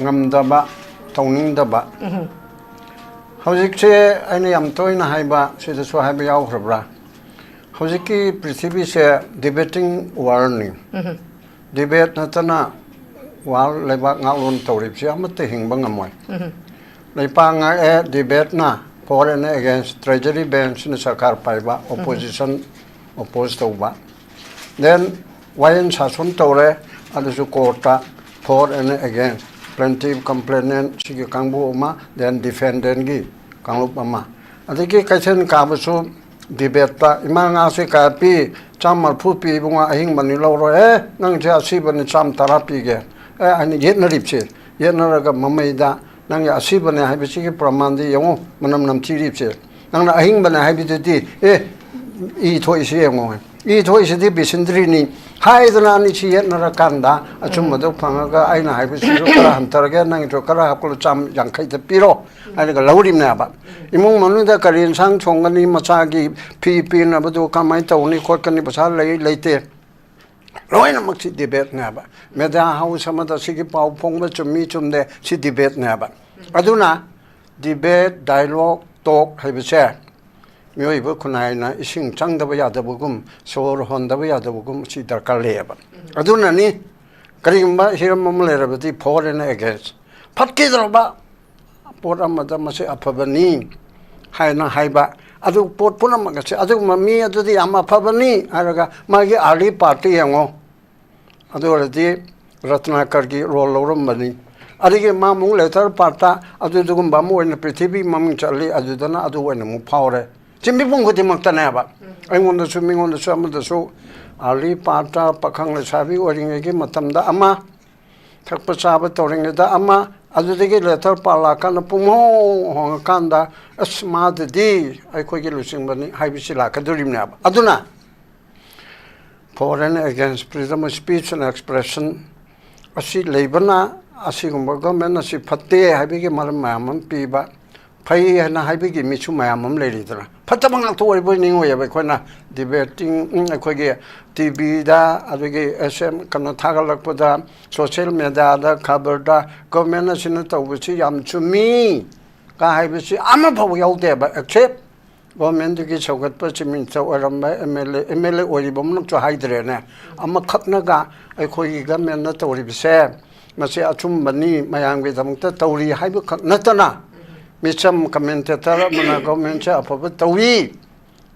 ꯉꯝꯗꯕ, ꯇꯧꯅꯤꯡꯗꯕ꯫ ꯍꯧꯖꯤꯛꯁꯦ ꯑꯩꯅ ꯌꯥꯝ ꯇꯣꯏꯅ ꯍꯥꯏꯕ, ꯁꯤꯗꯁꯨ ꯍꯥꯏꯕ ꯌꯥꯎꯈ꯭ꯔꯕ꯭ꯔꯥ? ꯍꯧꯖꯤꯛꯀꯤ ꯄ꯭ꯔꯤꯊꯤꯕꯤꯁꯦ debating worldꯅꯤ꯫ Debate ꯅꯠꯇꯅ world ꯂꯩꯕꯥꯛ ꯉꯥꯛꯂꯣꯟ ꯇꯧꯔꯤꯕꯁꯤ ꯑꯃꯠꯇ ꯍꯤꯡꯕ ꯉꯝꯃꯣꯏ꯫ ꯂꯩꯄꯥꯛ ꯉꯥꯛꯑꯦ debateꯅ, for and against, treasury benchꯅ ꯁꯔꯀꯥꯔ ꯄꯥꯏꯕ, opposition oppose ꯇꯧꯕ, then ꯋꯥꯌꯦꯜ ꯁꯥꯁꯣꯟ ꯇꯧꯔꯦ, ꯑꯗꯨꯁꯨ courtꯇ for and against, plaintiff, complainant ꯁꯤꯒꯤ ꯀꯥꯡꯕꯨ ꯑꯃ, then defendantꯀꯤ ꯀꯥꯡꯂꯨꯞ ꯑꯃ, ꯑꯗꯒꯤ ꯀꯩꯊꯦꯜ ꯀꯥꯕꯁꯨ debateꯇ ꯏꯃꯥ ꯉꯥꯁꯦ ꯀꯌꯥ ꯄꯤ, ꯆꯥꯝꯃ ꯃꯔꯤꯐꯨ ꯄꯤ ꯏꯕꯨꯡꯉꯣ, ꯑꯍꯤꯡꯕꯅꯤ ꯂꯧꯔꯣꯏ, ꯑꯦ ꯅꯪꯁꯦ ꯑꯁꯤꯕꯅꯤ ꯆꯥꯝꯃ ꯇꯔꯥ ꯄꯤꯒꯦ, ꯑꯦ ꯍꯥꯏꯅ ꯌꯦꯠꯅꯔꯤꯕꯁꯦ, ꯌꯦꯠꯅꯔꯒ ꯃꯃꯩꯗ ꯅꯪꯒꯤ ꯑꯁꯤꯕꯅꯦ ꯍꯥꯏꯕꯁꯤꯒꯤ ꯄ꯭ꯔꯃꯥꯟꯗꯤ ꯌꯦꯡꯉꯨ, ꯃꯅꯝ ꯅꯝꯊꯤꯔꯤꯕꯁꯦ꯫ ꯅꯪꯅ ꯑꯍꯤꯡꯕꯅꯦ ꯍꯥꯏꯕꯗꯨꯗꯤ, ꯑꯦ, ꯏ ꯊꯣꯛꯏꯁꯤ ꯌꯦꯡꯉꯣ, ꯏ ꯊꯣꯛꯏꯁꯤꯗꯤ ꯕꯤꯁꯤꯟꯗ꯭ꯔꯤꯅꯤ ꯍꯥꯏꯗꯅ ꯑꯅꯤꯁꯤ ꯌꯦꯠꯅꯔꯀꯥꯟꯗ ꯑꯆꯨꯝꯕꯗꯨ ꯐꯪꯉꯒ ꯑꯩꯅ ꯍꯥꯏꯕꯁꯤꯁꯨ ꯈꯔ ꯍꯟꯊꯔꯒꯦ, ꯅꯪꯒꯤꯁꯨ ꯈꯔ ꯍꯥꯞꯀꯠꯂꯣ, ꯆꯥꯝ ꯌꯥꯡꯈꯩꯗ ꯄꯤꯔꯣ ꯍꯥꯏꯔꯒ ꯂꯧꯔꯤꯕꯅꯦꯕ꯫ ꯏꯃꯨꯡ ꯃꯅꯨꯡꯗ ꯀꯔꯤ ꯏꯟꯁꯥꯡ ꯊꯣꯡꯒꯅꯤ, ꯃꯆꯥꯒꯤ ꯐꯤ ꯄꯤꯅꯕꯗꯨ ꯀꯃꯥꯏꯅ ꯇꯧꯅꯤ ꯈꯣꯠꯀꯅꯤ, ꯄꯩꯁꯥ ꯂꯩ ꯂꯩꯇꯦ, ꯂꯣꯏꯅꯃꯛꯁꯤ debateꯅꯦꯕ꯫ Media house ꯑꯃꯗ ꯁꯤꯒꯤ ꯄꯥꯎ ꯐꯣꯡꯕ ꯆꯨꯝꯃꯤ ꯆꯨꯝꯗꯦ, ꯁꯤ debateꯅꯦꯕ꯫ ꯑꯗꯨꯅ debate, dialogue, talk ꯍꯥꯏꯕꯁꯦ ꯃꯤꯑꯣꯏꯕ ꯈꯨꯟꯅꯥꯏꯅ ꯏꯁꯤꯡ ꯆꯪꯗꯕ ꯌꯥꯗꯕꯒꯨꯝ, ꯁꯣꯔ ꯍꯣꯟꯗꯕ ꯌꯥꯗꯕꯒꯨꯝ ꯁꯤ ꯗꯔꯀꯥꯔ ꯂꯩꯌꯦꯕ꯫ ꯑꯗꯨꯅꯅꯤ ꯀꯔꯤꯒꯨꯝꯕ ꯍꯤꯔꯝ ꯑꯃ ꯂꯩꯔꯕꯗꯤ for and against, ꯐꯠꯈꯤꯗ꯭ꯔꯕ ꯄꯣꯠ ꯑꯃꯗ ꯃꯁꯤ ꯑꯐꯕꯅꯤ ꯍꯥꯏꯅ ꯍꯥꯏꯕ, ꯑꯗꯨ ꯄꯣꯠ ꯄꯨꯝꯅꯃꯛ ꯑꯁꯤ ꯑꯗꯨꯒꯨꯝꯕ ꯃꯤ ꯑꯗꯨꯗꯤ ꯌꯥꯝ ꯑꯐꯕꯅꯤ ꯍꯥꯏꯔꯒ ꯃꯥꯒꯤ early partꯇ ꯌꯦꯡꯉꯣ, ꯑꯗꯨ ꯑꯣꯏꯔꯗꯤ ꯔꯠꯅꯥꯀꯔꯒꯤ role ꯂꯧꯔꯝꯕꯅꯤ꯫ ꯑꯗꯒꯤ ꯃꯥ ꯑꯃꯨꯛ later partꯇ ꯑꯗꯨꯗꯨꯒꯨꯝꯕ ꯑꯃ ꯑꯣꯏꯅ ꯄ꯭ꯔꯤꯊꯤꯕꯤ ꯃꯃꯤꯡ ꯆꯠꯂꯤ, ꯑꯗꯨꯗꯅ ꯑꯗꯨ ꯑꯣꯏꯅ ꯑꯃꯨꯛ ꯐꯥꯎꯔꯦ꯫ ꯁꯤ ꯃꯤꯄꯨꯝ ꯈꯨꯗꯤꯡꯃꯛꯇꯅꯦꯕ, ꯑꯩꯉꯣꯟꯗꯁꯨ, ꯃꯤꯉꯣꯟꯗꯁꯨ, ꯑꯃꯗꯁꯨ꯫ Early partꯇ ꯄꯥꯈꯪ ꯂꯩꯁꯥꯕꯤ ꯑꯣꯏꯔꯤꯉꯩꯒꯤ ꯃꯇꯝꯗ ꯑꯃ, ꯊꯛꯄ ꯆꯥꯕ ꯇꯧꯔꯤꯉꯩꯗ ꯑꯃ, ꯑꯗꯨꯗꯒꯤ ꯂꯦꯇꯔ ꯄꯥꯜꯂꯛꯑꯀꯥꯟꯗ ꯄꯨꯡꯍꯣꯡ ꯍꯣꯡꯉꯀꯥꯟꯗ, ꯑꯁ, ꯃꯥꯗꯗꯤ ꯑꯩꯈꯣꯏꯒꯤ ꯂꯨꯆꯤꯡꯕꯅꯤ ꯍꯥꯏꯕꯁꯤ ꯂꯥꯛꯀꯗꯣꯔꯤꯕꯅꯦꯕ꯫ ꯑꯗꯨꯅ foreign against freedom of speech and expression ꯑꯁꯤ ꯂꯩꯕꯅ, ꯑꯁꯤꯒꯨꯝꯕ ꯒꯣꯔꯃꯦꯟ ꯑꯁꯤ ꯐꯠꯇꯦ ꯍꯥꯏꯕꯒꯤ ꯃꯔꯝ ꯃꯌꯥꯝ ꯑꯃ ꯄꯤꯕ, ꯐꯩ ꯍꯥꯏꯅ ꯍꯥꯏꯕꯒꯤ ꯃꯤꯁꯨ ꯃꯌꯥꯝ ꯑꯃ ꯂꯩꯔꯤꯗꯅ, ꯐꯠꯇꯕ ꯉꯥꯛꯇ ꯑꯣꯏꯕꯣꯏ ꯅꯤꯡꯉꯣꯏꯑꯕ꯫ ꯑꯩꯈꯣꯏꯅ ꯗꯤꯕꯦꯇꯤꯡ, ꯎꯝ, ꯑꯩꯈꯣꯏꯒꯤ ꯇꯤ ꯚꯤꯗ, ꯑꯗꯒꯤ ꯑꯦꯁ ꯑꯦꯝ ꯀꯩꯅꯣ ꯊꯥꯒꯠꯂꯛꯄꯗ, ꯁꯣꯁꯤꯌꯦꯜ ꯃꯦꯗꯤꯌꯥꯗ, ꯈꯕꯔꯗ ꯒꯣꯔꯃꯦꯟ ꯑꯁꯤꯅ ꯇꯧꯕꯁꯤ ꯌꯥꯝ ꯆꯨꯝꯃꯤ ꯀ ꯍꯥꯏꯕꯁꯤ ꯑꯃꯐꯥꯎ ꯌꯥꯎꯗꯦꯕ, ꯑꯦꯛꯁꯦꯞ ꯒꯣꯔꯃꯦꯟꯗꯨꯒꯤ ꯁꯧꯒꯠꯄ ꯆꯤꯞ ꯃꯤꯅꯤꯁꯇꯔ ꯑꯣꯏꯔꯝꯕ M L A, M L A ꯑꯣꯏꯔꯤꯕ ꯑꯃꯅꯁꯨ ꯍꯥꯏꯗ꯭ꯔꯦꯅꯦ꯫ ꯑꯃꯈꯛꯅꯒ ꯑꯩꯈꯣꯏꯒꯤ ꯒꯃꯦꯟꯅ ꯇꯧꯔꯤꯕꯁꯦ ꯃꯁꯤ ꯑꯆꯨꯝꯕꯅꯤ, ꯃꯌꯥꯝꯒꯤꯗꯃꯛꯇ ꯇꯧꯔꯤ ꯍꯥꯏꯕꯈꯛ ꯅꯠꯇꯅ, ꯃꯤꯆꯝ ꯀꯃꯦꯟꯇꯦꯇꯔ ꯑꯃꯅ ꯒꯣꯔꯃꯦꯟꯁꯦ ꯑꯐꯕ ꯇꯧꯏ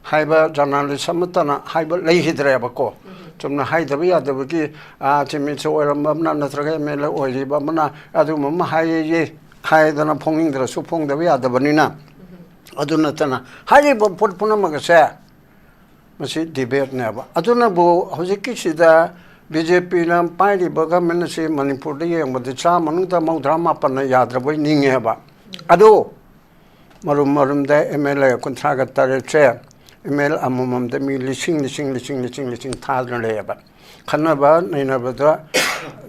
ꯍꯥꯏꯕ ꯖꯔꯅꯥꯂꯤꯁ ꯑꯃꯠꯇꯅ ꯍꯥꯏꯕ ꯂꯩꯈꯤꯗ꯭ꯔꯦꯕꯀꯣ꯫ ꯆꯨꯝꯅ ꯍꯥꯏꯗꯕ ꯌꯥꯗꯕꯒꯤ, ꯑꯥ, ꯆꯤꯞ ꯃꯤꯅꯤꯁꯇꯔ ꯑꯣꯏꯔꯝꯕ ꯑꯃꯅ ꯅꯠꯇ꯭ꯔꯒ ꯑꯦꯝ ꯑꯦꯜ ꯑꯦ ꯑꯣꯏꯔꯤꯕ ꯑꯃꯅ ꯑꯗꯨꯒꯨꯝꯕ ꯑꯃ ꯍꯥꯏꯌꯦ ꯍꯥꯏꯗꯅ ꯐꯣꯡꯅꯤꯡꯗ꯭ꯔꯁꯨ ꯐꯣꯡꯗꯕ ꯌꯥꯗꯕꯅꯤꯅ꯫ ꯑꯗꯨ ꯅꯠꯇꯅ ꯍꯥꯏꯔꯤꯕ ꯄꯣꯠ ꯄꯨꯝꯅꯃꯛ ꯑꯁꯦ ꯃꯁꯤ ꯗꯤꯕꯦꯠꯅꯦꯕ꯫ ꯑꯗꯨꯅꯕꯨ ꯍꯧꯖꯤꯛꯀꯤꯁꯤꯗ ꯕꯤ ꯖꯦ ꯄꯤꯅ ꯄꯥꯏꯔꯤꯕ ꯒꯃꯦꯟ ꯑꯁꯤ ꯃꯅꯤꯄꯨꯔꯗ ꯌꯦꯡꯕꯗ ꯆꯥꯝꯃ ꯃꯅꯨꯡꯗ ꯃꯧꯗ꯭ꯔꯥ ꯃꯥꯄꯟꯅ ꯌꯥꯗ꯭ꯔꯕꯣꯏ ꯅꯤꯡꯉꯦꯕ꯫ ꯑꯗꯨ ꯃꯔꯨꯝ ꯃꯔꯨꯝꯗ ꯑꯦꯝ ꯑꯦꯜ ꯑꯦ ꯀꯨꯟꯊ꯭ꯔꯥꯒ ꯇꯔꯦꯠꯁꯦ, ꯑꯦꯝ ꯑꯦꯜ ꯑꯃꯃꯝꯗ ꯃꯤ ꯂꯤꯁꯤꯡ, ꯂꯤꯁꯤꯡ, ꯂꯤꯁꯤꯡ, ꯂꯤꯁꯤꯡ, ꯂꯤꯁꯤꯡ ꯊꯥꯗꯅ ꯂꯩꯌꯦꯕ꯫ ꯈꯟꯅꯕ ꯅꯩꯅꯕꯗ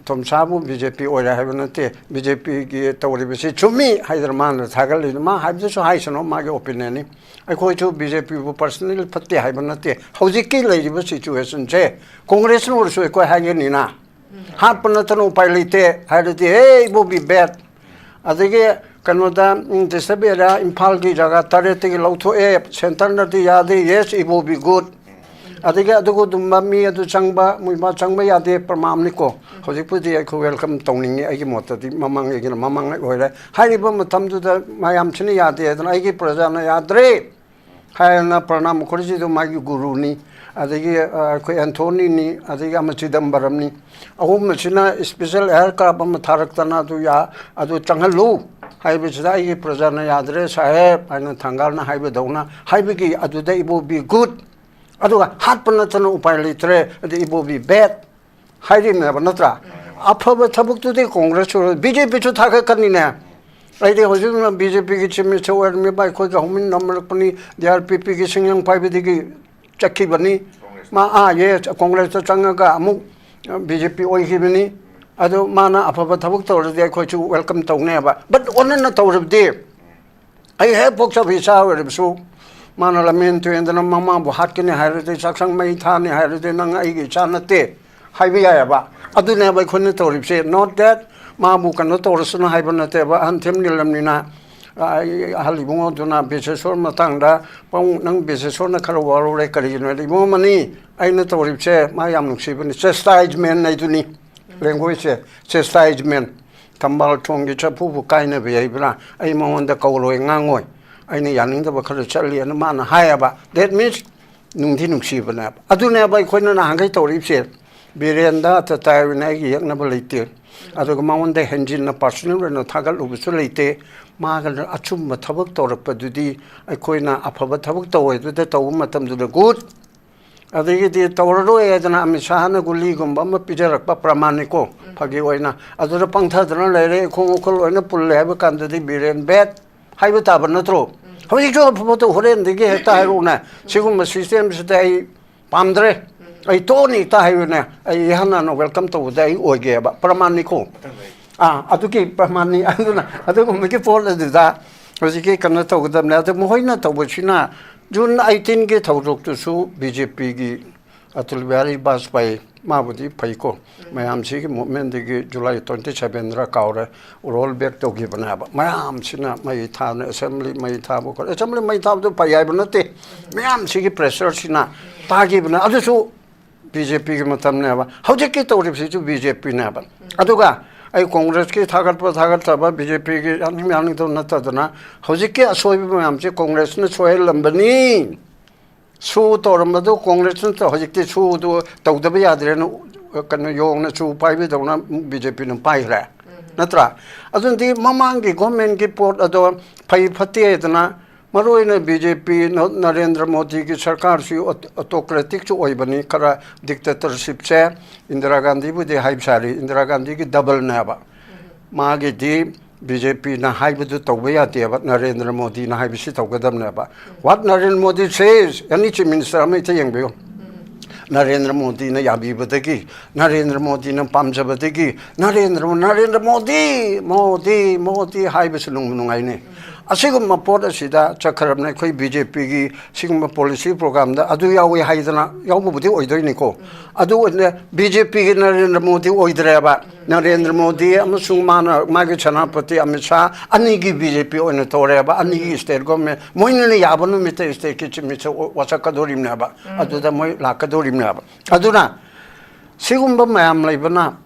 ꯇꯣꯝꯆꯥꯕꯨ ꯕꯤ ꯖꯦ ꯄꯤ ꯑꯣꯏꯔꯦ ꯍꯥꯏꯕ ꯅꯠꯇꯦ, ꯕꯤ ꯖꯦ ꯄꯤꯒꯤ ꯇꯧꯔꯤꯕꯁꯤ ꯆꯨꯝꯃꯤ ꯍꯥꯏꯗꯅ ꯃꯥꯅ ꯊꯥꯒꯠꯂꯤꯗꯨ, ꯃꯥ ꯍꯥꯏꯕꯗꯨꯁꯨ ꯍꯥꯏꯁꯅꯨ, ꯃꯥꯒꯤ ꯑꯣꯄꯤꯅꯤꯌꯟꯅꯤ꯫ ꯑꯩꯈꯣꯏꯁꯨ ꯕꯤ ꯖꯦ ꯄꯤꯕꯨ ꯄꯔꯁꯅꯦꯜ ꯐꯠꯇꯦ ꯍꯥꯏꯕ ꯅꯠꯇꯦ꯫ ꯍꯧꯖꯤꯛꯀꯤ ꯂꯩꯔꯤꯕ ꯁꯤꯆꯨꯋꯦꯁꯟꯁꯦ ꯀꯣꯡꯒ꯭ꯔꯦꯁꯅ ꯑꯣꯏꯔꯁꯨ ꯑꯩꯈꯣꯏ ꯍꯥꯏꯒꯅꯤꯅ, ꯍꯥꯠꯄ ꯅꯠꯇꯅ ꯎꯄꯥꯏ ꯂꯩꯇꯦ ꯍꯥꯏꯔꯗꯤ, "Hey, it will be bad." ꯑꯗꯒꯤ ꯀꯩꯅꯣꯗ, ꯎꯝ, disturbed area ꯏꯝꯐꯥꯜꯒꯤ ꯖꯒꯥ ꯇꯔꯦꯠꯇꯒꯤ ꯂꯧꯊꯣꯛꯑꯦ, ꯁꯦꯟꯇꯔꯅꯗꯤ ꯌꯥꯗꯦ, "Yes, it will be good." ꯑꯗꯒꯤ ꯑꯗꯨꯒꯨꯝꯕ ꯃꯤ ꯑꯗꯨ ꯆꯪꯕ, ꯃꯣꯏ ꯃꯥ ꯆꯪꯕ ꯌꯥꯗꯦ, ꯄ꯭ꯔꯃꯥꯟꯅꯤꯀꯣ꯫ ꯍꯧꯖꯤꯛꯄꯨꯗꯤ ꯑꯩꯈꯣꯏ ꯋꯦꯜꯀꯝ ꯇꯧꯅꯤꯡꯉꯤ, ꯑꯩꯒꯤ ꯃꯣꯠꯇꯗꯤ ꯃꯃꯥꯡꯉꯩꯒꯤꯅ ꯃꯃꯥꯡꯉꯩ ꯑꯣꯏꯔꯦ꯫ ꯍꯥꯏꯔꯤꯕ ꯃꯇꯝꯗꯨꯗ ꯃꯌꯥꯝꯁꯤꯅ ꯌꯥꯗꯦ ꯍꯥꯏꯗꯅ, ꯑꯩꯒꯤ ꯄ꯭ꯔꯖꯥꯅ ꯌꯥꯗ꯭ꯔꯦ ꯍꯥꯏꯗꯅ, ꯄ꯭ꯔꯅꯥꯕ ꯃꯨꯈꯔꯖꯤꯗꯨ ꯃꯥꯒꯤ ꯒꯨꯔꯨꯅꯤ, ꯑꯗꯒꯤ, ꯑ, ꯑꯩꯈꯣꯏ ꯑꯦꯟꯊꯣꯅꯤꯅꯤ, ꯑꯗꯒꯤ ꯑꯃ ꯆꯤꯗꯝꯕꯔꯝꯅꯤ, ꯑꯍꯨꯝ ꯑꯁꯤꯅ ꯏꯁꯄꯤꯁꯦꯜ ꯑꯦꯌꯥꯔꯀ꯭ꯔꯥꯐ ꯑꯃ ꯊꯥꯔꯛꯇꯅ ꯑꯗꯨ ꯌꯥ-, ꯑꯗꯨ ꯆꯪꯍꯜꯂꯨ ꯍꯥꯏꯕꯁꯤꯗ ꯑꯩꯒꯤ ꯄ꯭ꯔꯖꯥꯅ ꯌꯥꯗ꯭ꯔꯦ ꯁꯥꯍꯦꯕ ꯍꯥꯏꯅ ꯊꯪꯒꯥꯜꯅ ꯍꯥꯏꯕꯗꯧꯅ ꯍꯥꯏꯕꯒꯤ ꯑꯗꯨꯗ it will be good, ꯑꯗꯨꯒ ꯍꯥꯠꯄ ꯅꯠꯇꯅ ꯎꯄꯥꯏ ꯂꯩꯇ꯭ꯔꯦ, ꯑꯗꯨ it will be bad ꯍꯥꯏꯔꯤꯕꯅꯦꯕ, ꯅꯠꯇ꯭ꯔꯥ? ꯑꯐꯕ ꯊꯕꯛꯇꯨꯗꯤ ꯀꯣꯡꯒ꯭ꯔꯦꯁ ꯑꯣꯏꯔꯣ, ꯕꯤ ꯖꯦ ꯄꯤꯁꯨ ꯊꯥꯒꯠꯀꯅꯤꯅꯦ꯫ ꯑꯩꯗꯤ ꯍꯧꯖꯤꯛ ꯕꯤ ꯖꯦ ꯄꯤꯒꯤ ꯆꯤꯞ ꯃꯤꯅꯤꯁꯇꯔ ꯑꯣꯏꯔꯝꯃꯤꯕ, ꯑꯩꯈꯣꯏꯒ ꯍꯧꯃꯤꯟꯅꯃꯔꯛꯄꯅꯤ, ꯗꯤ ꯑꯥꯔ ꯄꯤ ꯄꯤꯒꯤ ꯁꯤꯡꯖꯪ ꯄꯥꯏꯕꯗꯒꯤ ꯆꯠꯈꯤꯕꯅꯤ꯫ ꯃꯥ ꯑꯥ ꯌꯦ ꯀꯣꯡꯒ꯭ꯔꯦꯁꯇ ꯆꯪꯉꯒ ꯑꯃꯨꯛ ꯕꯤ ꯖꯦ ꯄꯤ ꯑꯣꯏꯈꯤꯕꯅꯤ꯫ ꯑꯗꯨ ꯃꯥꯅ ꯑꯐꯕ ꯊꯕꯛ ꯇꯧꯔꯗꯤ ꯑꯩꯈꯣꯏꯁꯨ ꯋꯦꯜꯀꯝ ꯇꯧꯅꯦꯕ, ꯕꯠ ꯑꯣꯟꯅꯅ ꯇꯧꯔꯕꯗꯤ ꯑꯩ ꯍꯦꯛ ꯄꯣꯛꯆꯕ ꯏꯆꯥ ꯑꯣꯏꯔꯕꯁꯨ ꯃꯥꯅ ꯂꯝꯍꯦꯟ ꯇꯨꯍꯦꯟꯗꯅ ꯃꯃꯥꯕꯨ ꯍꯥꯠꯀꯅꯤ ꯍꯥꯏꯔꯗꯤ, ꯆꯥꯛꯁꯪ ꯃꯩ ꯊꯥꯅꯤ ꯍꯥꯏꯔꯗꯤ, "ꯅꯪ ꯑꯩꯒꯤ ꯏꯆꯥ ꯅꯠꯇꯦ" ꯍꯥꯏꯕ ꯌꯥꯏꯑꯕ꯫ ꯑꯗꯨꯅꯦꯕ ꯑꯩꯈꯣꯏꯅ ꯇꯧꯔꯤꯕꯁꯦ꯫ Not that ꯃꯥꯕꯨ ꯀꯩꯅꯣ ꯇꯧꯔꯁꯅꯨ ꯍꯥꯏꯕ ꯅꯠꯇꯦꯕ, ꯑꯍꯟ ꯊꯦꯝꯅꯤꯜꯂꯝꯅꯤꯅ꯫ ꯑꯩ ꯑꯍꯜ ꯏꯕꯨꯡꯉꯣꯗꯨꯅ ꯕꯤꯁꯦꯁꯣꯔ ꯃꯇꯥꯡꯗ, "ꯄꯥꯕꯨꯡ, ꯅꯪ ꯕꯤꯁꯦꯁꯣꯔꯅ ꯈꯔ ꯋꯥꯔꯧꯔꯦ, ꯀꯔꯤꯒꯤꯅꯣ ꯍꯥꯏꯗꯤ, ꯏꯕꯨꯡꯉꯣ ꯃꯅꯤ, ꯑꯩꯅ ꯇꯧꯔꯤꯕꯁꯦ ꯃꯥ ꯌꯥꯝ ꯅꯨꯡꯁꯤꯕꯅꯤ, ꯆꯦꯁꯇꯥꯏꯖꯃꯦꯟ ꯍꯥꯏꯗꯨꯅꯤ꯫ ꯂꯦꯡꯒꯣꯏꯁꯁꯦ ꯆꯦꯁꯇꯥꯏꯖꯃꯦꯟ, ꯊꯝꯕꯥꯜ ꯊꯣꯡꯒꯤ ꯆꯐꯨꯕꯨ ꯀꯥꯏꯅꯕ ꯌꯩꯕ꯭ꯔꯥ? ꯑꯩ ꯃꯉꯣꯟꯗ ꯀꯧꯔꯣꯏ ꯉꯥꯡꯉꯣꯏ, ꯑꯩꯅ ꯌꯥꯅꯤꯡꯗꯕ ꯈꯔ ꯆꯠꯂꯤꯅ" ꯃꯥꯅ ꯍꯥꯏꯌꯦꯕ꯫ That means ꯅꯨꯡꯗꯤ ꯅꯨꯡꯁꯤꯕꯅꯦꯕ꯫ ꯑꯗꯨꯅꯦꯕ ꯑꯩꯈꯣꯏꯅ ꯅꯍꯥꯟꯈꯩ ꯇꯧꯔꯤꯕꯁꯦ꯫ ꯕꯤꯔꯦꯟꯗ ꯇꯇꯥꯏ ꯑꯣꯏꯅ ꯑꯩꯒꯤ ꯌꯦꯛꯅꯕ ꯂꯩꯇꯦ, ꯑꯗꯨꯒ ꯃꯉꯣꯟꯗ ꯍꯦꯟꯖꯤꯟꯅ ꯄꯥꯔꯁꯣꯅꯦꯜ ꯑꯣꯏꯅ ꯊꯥꯒꯠꯂꯨꯕꯁꯨ ꯂꯩꯇꯦ꯫ ꯃꯥꯒ ꯑꯆꯨꯝꯕ ꯊꯕꯛ ꯇꯧꯔꯛꯄꯗꯨꯗꯤ, ꯑꯩꯈꯣꯏꯅ ꯑꯐꯕ ꯊꯕꯛ ꯇꯧꯋꯦ ꯑꯗꯨꯗ ꯇꯧꯕ ꯃꯇꯝꯗꯨꯗ ꯒꯨꯗ, ꯑꯗꯒꯤꯗꯤ ꯇꯧꯔꯔꯣꯏ ꯍꯥꯏꯗꯅ ꯑꯃꯤꯠ ꯁꯥꯍꯅ ꯒꯨꯂꯤꯒꯨꯝꯕ ꯑꯃ ꯄꯤꯖꯔꯛꯄ ꯄ꯭ꯔꯃꯥꯟꯅꯤꯀꯣ, ꯐꯥꯒꯤ ꯑꯣꯏꯅ꯫ ꯑꯗꯨꯗ ꯄꯪꯊꯗꯅ ꯂꯩꯔꯦ, ꯏꯈꯣꯡ ꯎꯈꯜ ꯂꯣꯏꯅ ꯄꯨꯜꯂꯦ ꯍꯥꯏꯕ ꯀꯥꯟꯗꯗꯤ ꯕꯤꯔꯦꯟ ꯕꯦꯠ ꯍꯥꯏꯕ ꯇꯥꯕ ꯅꯠꯇ꯭ꯔꯣ? ꯍꯧꯖꯤꯛꯁꯨ ꯑꯐꯕꯗꯣ ꯍꯣꯔꯦꯟꯗꯒꯤ ꯍꯦꯛꯇ ꯍꯥꯏꯔꯛꯎꯅꯦ꯫ ꯁꯤꯒꯨꯝꯕ ꯁꯤꯁꯇꯦꯝꯁꯤꯗ ꯑꯩ ꯄꯥꯝꯗ꯭ꯔꯦ, ꯑꯩ ꯇꯣꯛꯑꯅꯤ ꯍꯦꯛꯇ ꯍꯥꯏꯌꯨꯅꯦ꯫ ꯑꯩ ꯏꯍꯥꯟ ꯍꯥꯟꯅ ꯋꯦꯜꯀꯝ ꯇꯧꯕꯗ ꯑꯩ ꯑꯣꯏꯒꯦꯕ, ꯄ꯭ꯔꯃꯥꯟꯅꯤꯀꯣ꯫ ꯑꯥ, ꯑꯗꯨꯒꯤ ꯄ꯭ꯔꯃꯥꯟꯅꯤ꯫ ꯑꯗꯨꯅ ꯑꯗꯨꯒꯨꯝꯕꯒꯤ ꯄꯣꯠ ꯑꯗꯨꯗ ꯍꯧꯖꯤꯛꯀꯤ ꯀꯩꯅꯣ ꯇꯧꯒꯗꯕꯅꯦ꯫ ꯑꯗꯨ ꯃꯈꯣꯏꯅ ꯇꯧꯕꯁꯤꯅ ꯖꯨꯟ ꯑꯩꯠꯇꯤꯟꯒꯤ ꯊꯧꯗꯣꯛꯇꯨꯁꯨ ꯕꯤ ꯖꯦ ꯄꯤꯒꯤ ꯑꯇꯜ ꯕꯤꯍꯥꯔꯤ ꯕꯥꯖꯄꯥꯏ, ꯃꯥꯕꯨꯗꯤ ꯐꯩꯀꯣ, ꯃꯌꯥꯝꯁꯤꯒꯤ ꯃꯨꯞꯃꯦꯟꯗꯒꯤ ꯖꯨꯂꯥꯏ ꯇ꯭ꯋꯦꯟꯇꯤ ꯁꯚꯦꯟꯗꯔ ꯀꯥꯎꯔꯦ, ꯔꯣꯜ ꯕꯦꯛ ꯇꯧꯈꯤꯕꯅꯦꯕ꯫ ꯃꯌꯥꯝꯁꯤꯅ ꯃꯩ ꯊꯥꯅ, ꯑꯦꯁꯦꯝꯕ꯭ꯂꯤ ꯃꯩ ꯊꯥꯕ ꯈꯣꯠ-, ꯑꯦꯁꯦꯝꯕ꯭ꯂꯤ ꯃꯩ ꯊꯥꯕꯗꯨ ꯐꯩ ꯍꯥꯏꯕ ꯅꯠꯇꯦ, ꯃꯌꯥꯝꯁꯤꯒꯤ ꯄ꯭ꯔꯦꯁꯔꯁꯤꯅ ꯇꯥꯈꯤꯕꯅꯦ꯫ ꯑꯗꯨꯁꯨ ꯕꯤ ꯖꯦ ꯄꯤꯒꯤ ꯃꯇꯝꯅꯦꯕ꯫ ꯍꯧꯖꯤꯛꯀꯤ ꯇꯧꯔꯤꯕꯁꯤꯁꯨ ꯕꯤ ꯖꯦ ꯄꯤꯅꯦꯕ꯫ ꯑꯗꯨꯒ ꯑꯩ ꯀꯣꯡꯒ꯭ꯔꯦꯁꯀꯤ ꯊꯥꯒꯠꯄ ꯊꯥꯒꯠꯇꯕ, ꯕꯤ ꯖꯦ ꯄꯤꯒꯤ ꯌꯥꯅꯤꯡ ꯌꯥꯅꯤꯡꯗꯕ ꯅꯠꯇꯗꯅ, ꯍꯧꯖꯤꯛꯀꯤ ꯑꯁꯣꯏꯕ ꯃꯌꯥꯝꯁꯦ ꯀꯣꯡꯒ꯭ꯔꯦꯁꯅ ꯁꯣꯏꯍꯜꯂꯝꯕꯅꯤ꯫ ꯁꯨ ꯇꯧꯔꯝꯕꯗꯨ ꯀꯣꯡꯒ꯭ꯔꯦꯁꯅ ꯇꯧ-, ꯍꯧꯖꯤꯛꯇꯤ ꯁꯨꯗꯨ ꯇꯧꯗꯕ ꯌꯥꯗ꯭ꯔꯦꯅ, ꯀꯩꯅꯣ, ꯌꯣꯡꯅ ꯁꯨ ꯄꯥꯏꯕꯗꯧꯅ ꯕꯤ ꯖꯦ ꯄꯤꯅ ꯄꯥꯏꯈ꯭ꯔꯦ, ꯅꯠꯇ꯭ꯔꯥ? ꯑꯗꯨꯅꯗꯤ ꯃꯃꯥꯡꯒꯤ ꯒꯣꯔꯃꯦꯟꯒꯤ ꯄꯣꯠ ꯑꯗꯣ ꯐꯩ ꯐꯠꯇꯦ ꯍꯥꯏꯗꯅ ꯃꯔꯨꯑꯣꯏꯅ ꯕꯤ ꯖꯦ ꯄꯤ ꯅꯔꯦꯟꯗ꯭ꯔ ꯃꯣꯗꯤꯒꯤ ꯁꯔꯀꯥꯔꯁꯤ ꯑꯣꯇꯣꯀ꯭ꯔꯦꯇꯤꯛꯁꯨ ꯑꯣꯏꯕꯅꯤ, ꯈꯔ ꯗꯤꯛꯇꯦꯇꯔꯁꯤꯞꯁꯦ ꯏꯟꯗꯤꯔꯥ ꯒꯥꯟꯙꯤꯕꯨꯗꯤ ꯍꯥꯏꯕ ꯁꯥꯔꯤ, ꯏꯟꯗꯤꯔꯥ ꯒꯥꯟꯙꯤꯒꯤ ꯗꯕꯜꯅꯦꯕ꯫ ꯃꯥꯒꯤꯗꯤ ꯕꯤ ꯖꯦ ꯄꯤꯅ ꯍꯥꯏꯕꯗꯨ ꯇꯧꯕ ꯌꯥꯗꯦꯕ, ꯅꯔꯦꯟꯗ꯭ꯔ ꯃꯣꯗꯤꯅ ꯍꯥꯏꯕꯁꯤ ꯇꯧꯒꯗꯕꯅꯦꯕ꯫ What Narendra Modi says, any chief minister ꯑꯃ ꯍꯦꯛꯇ ꯌꯦꯡꯕꯤꯌꯨ, ꯅꯔꯦꯟꯗ꯭ꯔ ꯃꯣꯗꯤꯅ ꯌꯥꯕꯤꯕꯗꯒꯤ, ꯅꯔꯦꯟꯗ꯭ꯔ ꯃꯣꯗꯤꯅ ꯄꯥꯝꯖꯕꯗꯒꯤ, ꯅꯔꯦꯟꯗ꯭ꯔ ꯅꯔꯦꯟꯗ꯭ꯔ ꯃꯣꯗꯤ ꯃꯣꯗꯤ ꯃꯣꯗꯤ ꯍꯥꯏꯕꯁꯨ ꯅꯨꯡꯕꯨ ꯅꯨꯡꯉꯥꯏꯅꯤ꯫ ꯑꯁꯤꯒꯨꯝꯕ ꯄꯣꯠ ꯑꯁꯤꯗ ꯆꯠꯈ꯭ꯔꯕꯅ ꯑꯩꯈꯣꯏ ꯕꯤ ꯖꯦ ꯄꯤꯒꯤ ꯁꯤꯒꯨꯝꯕ ꯄꯣꯂꯤꯁꯤ ꯄ꯭ꯔꯣꯒ꯭ꯔꯥꯝꯗ ꯑꯗꯨ ꯌꯥꯎꯏ ꯍꯥꯏꯗꯅ ꯌꯥꯎꯕꯕꯨꯗꯤ ꯑꯣꯏꯗꯣꯏꯅꯤꯀꯣ꯫ ꯑꯗꯨ ꯑꯣꯏꯅ ꯕꯤ ꯖꯦ ꯄꯤꯒꯤ ꯅꯔꯦꯟꯗ꯭ꯔ ꯃꯣꯗꯤ ꯑꯣꯏꯗ꯭ꯔꯦꯕ꯫ ꯅꯔꯦꯟꯗ꯭ꯔ ꯃꯣꯗꯤ ꯑꯃꯁꯨꯡ ꯃꯥꯅ, ꯃꯥꯒꯤ ꯁꯦꯅꯥꯄꯇꯤ ꯑꯃꯤꯠ ꯁꯥꯍ ꯑꯅꯤꯒꯤ ꯕꯤ ꯖꯦ ꯄꯤ ꯑꯣꯏꯅ ꯇꯧꯔꯦꯕ, ꯑꯅꯤꯒꯤ ꯁ꯭ꯇꯦꯠ ꯒꯣꯔꯃꯦꯟ꯫ ꯃꯣꯏꯅꯅ ꯌꯥꯕ ꯅꯨꯃꯤꯠꯇ ꯁ꯭ꯇꯦꯠꯀꯤ ꯆꯤꯐ ꯃꯤꯅꯤꯁꯇꯔ ꯋꯥꯁꯛꯀꯗꯣꯔꯤꯕꯅꯦꯕ, ꯑꯗꯨꯗ ꯃꯣꯏ ꯂꯥꯛꯀꯗꯣꯔꯤꯕꯅꯦꯕ꯫ ꯑꯗꯨꯅ ꯁꯤꯒꯨꯝꯕ ꯃꯌꯥꯝ ꯂꯩꯕꯅ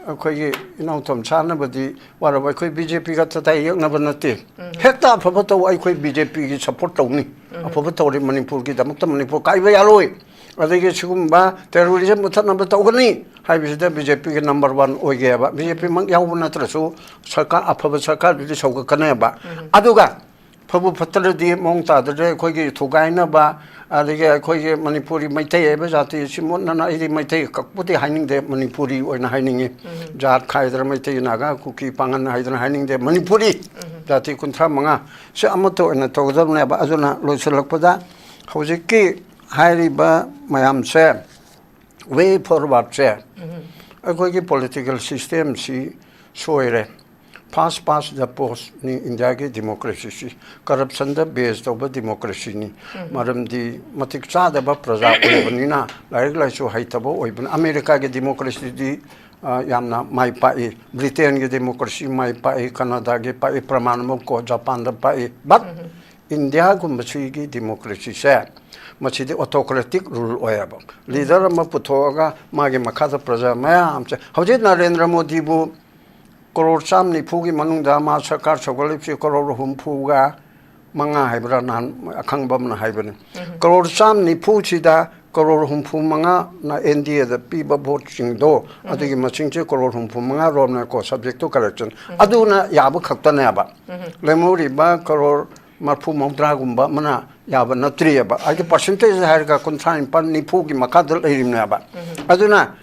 ꯑꯩꯈꯣꯏꯒꯤ ꯏꯅꯥꯎꯊꯝ ꯁꯥꯟꯅꯕꯗꯤ ꯋꯥꯔꯕ꯫ ꯑꯩꯈꯣꯏ ꯕꯤ ꯖꯦ ꯄꯤ ꯈꯛꯇꯗ ꯌꯦꯛꯅꯕ ꯅꯠꯇꯦ꯫ ꯍꯦꯛꯇ ꯑꯐꯕ ꯇꯧ, ꯑꯩꯈꯣꯏ ꯕꯤ ꯖꯦ ꯄꯤꯒꯤ ꯁꯞꯄꯣꯔꯠ ꯇꯧꯅꯤ꯫ ꯑꯐꯕ ꯇꯧꯔꯤ, ꯃꯅꯤꯄꯨꯔꯒꯤꯗꯃꯛꯇ ꯃꯅꯤꯄꯨꯔ ꯀꯥꯏꯕ ꯌꯥꯔꯣꯏ꯫ ꯑꯗꯒꯤ ꯁꯤꯒꯨꯝꯕ ꯇꯦꯔꯣꯔꯤꯖꯝ ꯃꯨꯊꯠꯅꯕ ꯇꯧꯒꯅꯤ ꯍꯥꯏꯕꯁꯤꯗ ꯕꯤ ꯖꯦ ꯄꯤꯒꯤ ꯅꯝꯕꯔ ꯋꯥꯟ ꯑꯣꯏꯒꯦꯕ꯫ ꯕꯤ ꯖꯦ ꯄꯤꯃꯛ ꯌꯥꯎꯕ ꯅꯠꯇ꯭ꯔꯁꯨ ꯁꯔꯀꯥꯔ, ꯑꯐꯕ ꯁꯔꯀꯥꯔꯗꯨꯗꯤ ꯁꯧꯒꯠꯀꯅꯦꯕ꯫ ꯑꯗꯨꯒ ꯐꯕꯨ ꯐꯠꯇ꯭ꯔꯗꯤ, ꯃꯑꯣꯡ ꯇꯥꯗ꯭ꯔꯗꯤ ꯑꯩꯈꯣꯏꯒꯤ ꯊꯨꯒꯥꯏꯅꯕ, ꯑꯗꯒꯤ ꯑꯩꯈꯣꯏꯒꯤ ꯃꯅꯤꯄꯨꯔꯤ ꯃꯩꯇꯩ ꯍꯥꯏꯕ ꯖꯥꯇꯤ ꯑꯁꯤ ꯃꯨꯠꯅꯅ, ꯑꯩꯗꯤ ꯃꯩꯇꯩ ꯈꯛꯄꯨꯗꯤ ꯍꯥꯏꯅꯤꯡꯗꯦ, ꯃꯅꯤꯄꯨꯔꯤ ꯑꯣꯏꯅ ꯍꯥꯏꯅꯤꯡꯉꯤ꯫ ꯖꯥꯠ ꯈꯥꯏꯗꯅ ꯃꯩꯇꯩ, ꯅꯥꯒꯥ, ꯀꯨꯀꯤ, ꯄꯥꯉꯟ ꯍꯥꯏꯗꯅ ꯍꯥꯏꯅꯤꯡꯗꯦ꯫ ꯃꯅꯤꯄꯨꯔꯤ ꯖꯥꯇꯤ ꯀꯨꯟꯊ꯭ꯔꯥ ꯃꯉꯥ ꯁꯤ ꯑꯃꯠꯇ ꯑꯣꯏꯅ ꯇꯧꯒꯗꯕꯅꯦꯕ꯫ ꯑꯗꯨꯅ ꯂꯣꯏꯁꯤꯜꯂꯛꯄꯗ ꯍꯧꯖꯤꯛꯀꯤ ꯍꯥꯏꯔꯤꯕ ꯃꯌꯥꯝꯁꯦ, ꯋꯦ ꯐꯣꯔꯋꯥꯔꯗꯁꯦ ꯑꯩꯈꯣꯏꯒꯤ ꯄꯣꯂꯤꯇꯤꯀꯦꯜ ꯁꯤꯁꯇꯦꯝꯁꯤ ꯁꯣꯏꯔꯦ꯫ First past the postꯅꯤ ꯏꯟꯗꯤꯌꯥꯒꯤ ꯗꯤꯃꯣꯀ꯭ꯔꯦꯁꯤꯁꯤ꯫ ꯀꯔꯞꯁꯟꯗ ꯕꯦꯖ ꯇꯧꯕ ꯗꯤꯃꯣꯀ꯭ꯔꯦꯁꯤꯅꯤ꯫ ꯃꯔꯝꯗꯤ ꯃꯇꯤꯛ ꯆꯥꯗꯕ ꯄ꯭ꯔꯖꯥ ꯑꯣꯏꯕꯅꯤꯅ, ꯂꯥꯏꯔꯤꯛ ꯂꯥꯏꯁꯨ ꯍꯩꯇꯕ ꯑꯣꯏꯕꯅ꯫ ꯑꯃꯦꯔꯤꯀꯥꯒꯤ ꯗꯤꯃꯣꯀ꯭ꯔꯦꯁꯤꯗꯤ, ꯑ, ꯌꯥꯝꯅ ꯃꯥꯏ ꯄꯥꯛꯏ, ꯕ꯭ꯔꯤꯇꯦꯟꯒꯤ ꯗꯤꯃꯣꯀ꯭ꯔꯦꯁꯤ ꯃꯥꯏ ꯄꯥꯛꯏ, ꯀꯅꯥꯗꯥꯒꯤ ꯄꯥꯛꯏ, ꯄ꯭ꯔꯃꯥꯟ ꯑꯃꯀꯣ, ꯖꯄꯥꯟꯗ ꯄꯥꯛꯏ꯫ But ꯏꯟꯗꯤꯌꯥꯒꯨꯝꯕꯁꯤꯒꯤ ꯗꯤꯃꯣꯀ꯭ꯔꯦꯁꯤꯁꯦ, ꯃꯁꯤꯗꯤ ꯑꯣꯇꯣꯀ꯭ꯔꯦꯇꯤꯛ ꯔꯨꯜ ꯑꯣꯏꯌꯦꯕ꯫ ꯂꯤꯗꯔ ꯑꯃ ꯄꯨꯊꯣꯛꯑꯒ ꯃꯥꯒꯤ ꯃꯈꯥꯗ ꯄ꯭ꯔꯖꯥ ꯃꯌꯥꯝꯁꯦ, ꯍꯧꯖꯤꯛ ꯅꯔꯦꯟꯗ꯭ꯔ ꯃꯣꯗꯤꯕꯨ ꯀꯔꯣꯔ ꯆꯥꯝ ꯅꯤꯐꯨꯒꯤ ꯃꯅꯨꯡꯗ ꯃꯥ ꯁꯔꯀꯥꯔ ꯁꯧꯒꯠꯂꯤꯕꯁꯤ ꯀꯔꯣꯔ ꯍꯨꯝꯐꯨꯒ ꯃꯉꯥ ꯍꯥꯏꯕ꯭ꯔꯥ, ꯅꯍꯥꯟ ꯑꯈꯪꯕ ꯑꯃꯅ ꯍꯥꯏꯕꯅꯤ꯫ ꯀꯔꯣꯔ ꯆꯥꯝ ꯅꯤꯐꯨꯁꯤꯗ ꯀꯔꯣꯔ ꯍꯨꯝꯐꯨ ꯃꯉꯥꯅ ꯑꯦꯟ ꯗꯤ ꯑꯦꯗ ꯄꯤꯕ ꯚꯣꯠꯁꯤꯡꯗꯣ, ꯑꯗꯨꯒꯤ ꯃꯁꯤꯡꯁꯦ ꯀꯔꯣꯔ ꯍꯨꯝꯐꯨ ꯃꯉꯥ ꯔꯣꯝꯅꯀꯣ, subject to correction꯫ ꯑꯗꯨꯅ ꯌꯥꯕ ꯈꯛꯇꯅꯦꯕ꯫ ꯂꯦꯝꯍꯧꯔꯤꯕ ꯀꯔꯣꯔ ꯃꯔꯐꯨ ꯃꯧꯗ꯭ꯔꯥꯒꯨꯝꯕ ꯑꯃꯅ ꯌꯥꯕ ꯅꯠꯇ꯭ꯔꯤꯑꯕ꯫ ꯍꯥꯏꯗꯤ ꯄꯥꯔꯁꯦꯟꯇꯦꯖ ꯍꯥꯏꯔꯒ ꯀꯨꯟꯊ꯭ꯔꯥ ꯅꯤꯄꯥꯜ ꯅꯤꯐꯨꯒꯤ ꯃꯈꯥꯗ ꯂꯩꯔꯤꯕꯅꯦꯕ꯫ ꯑꯗꯨꯅ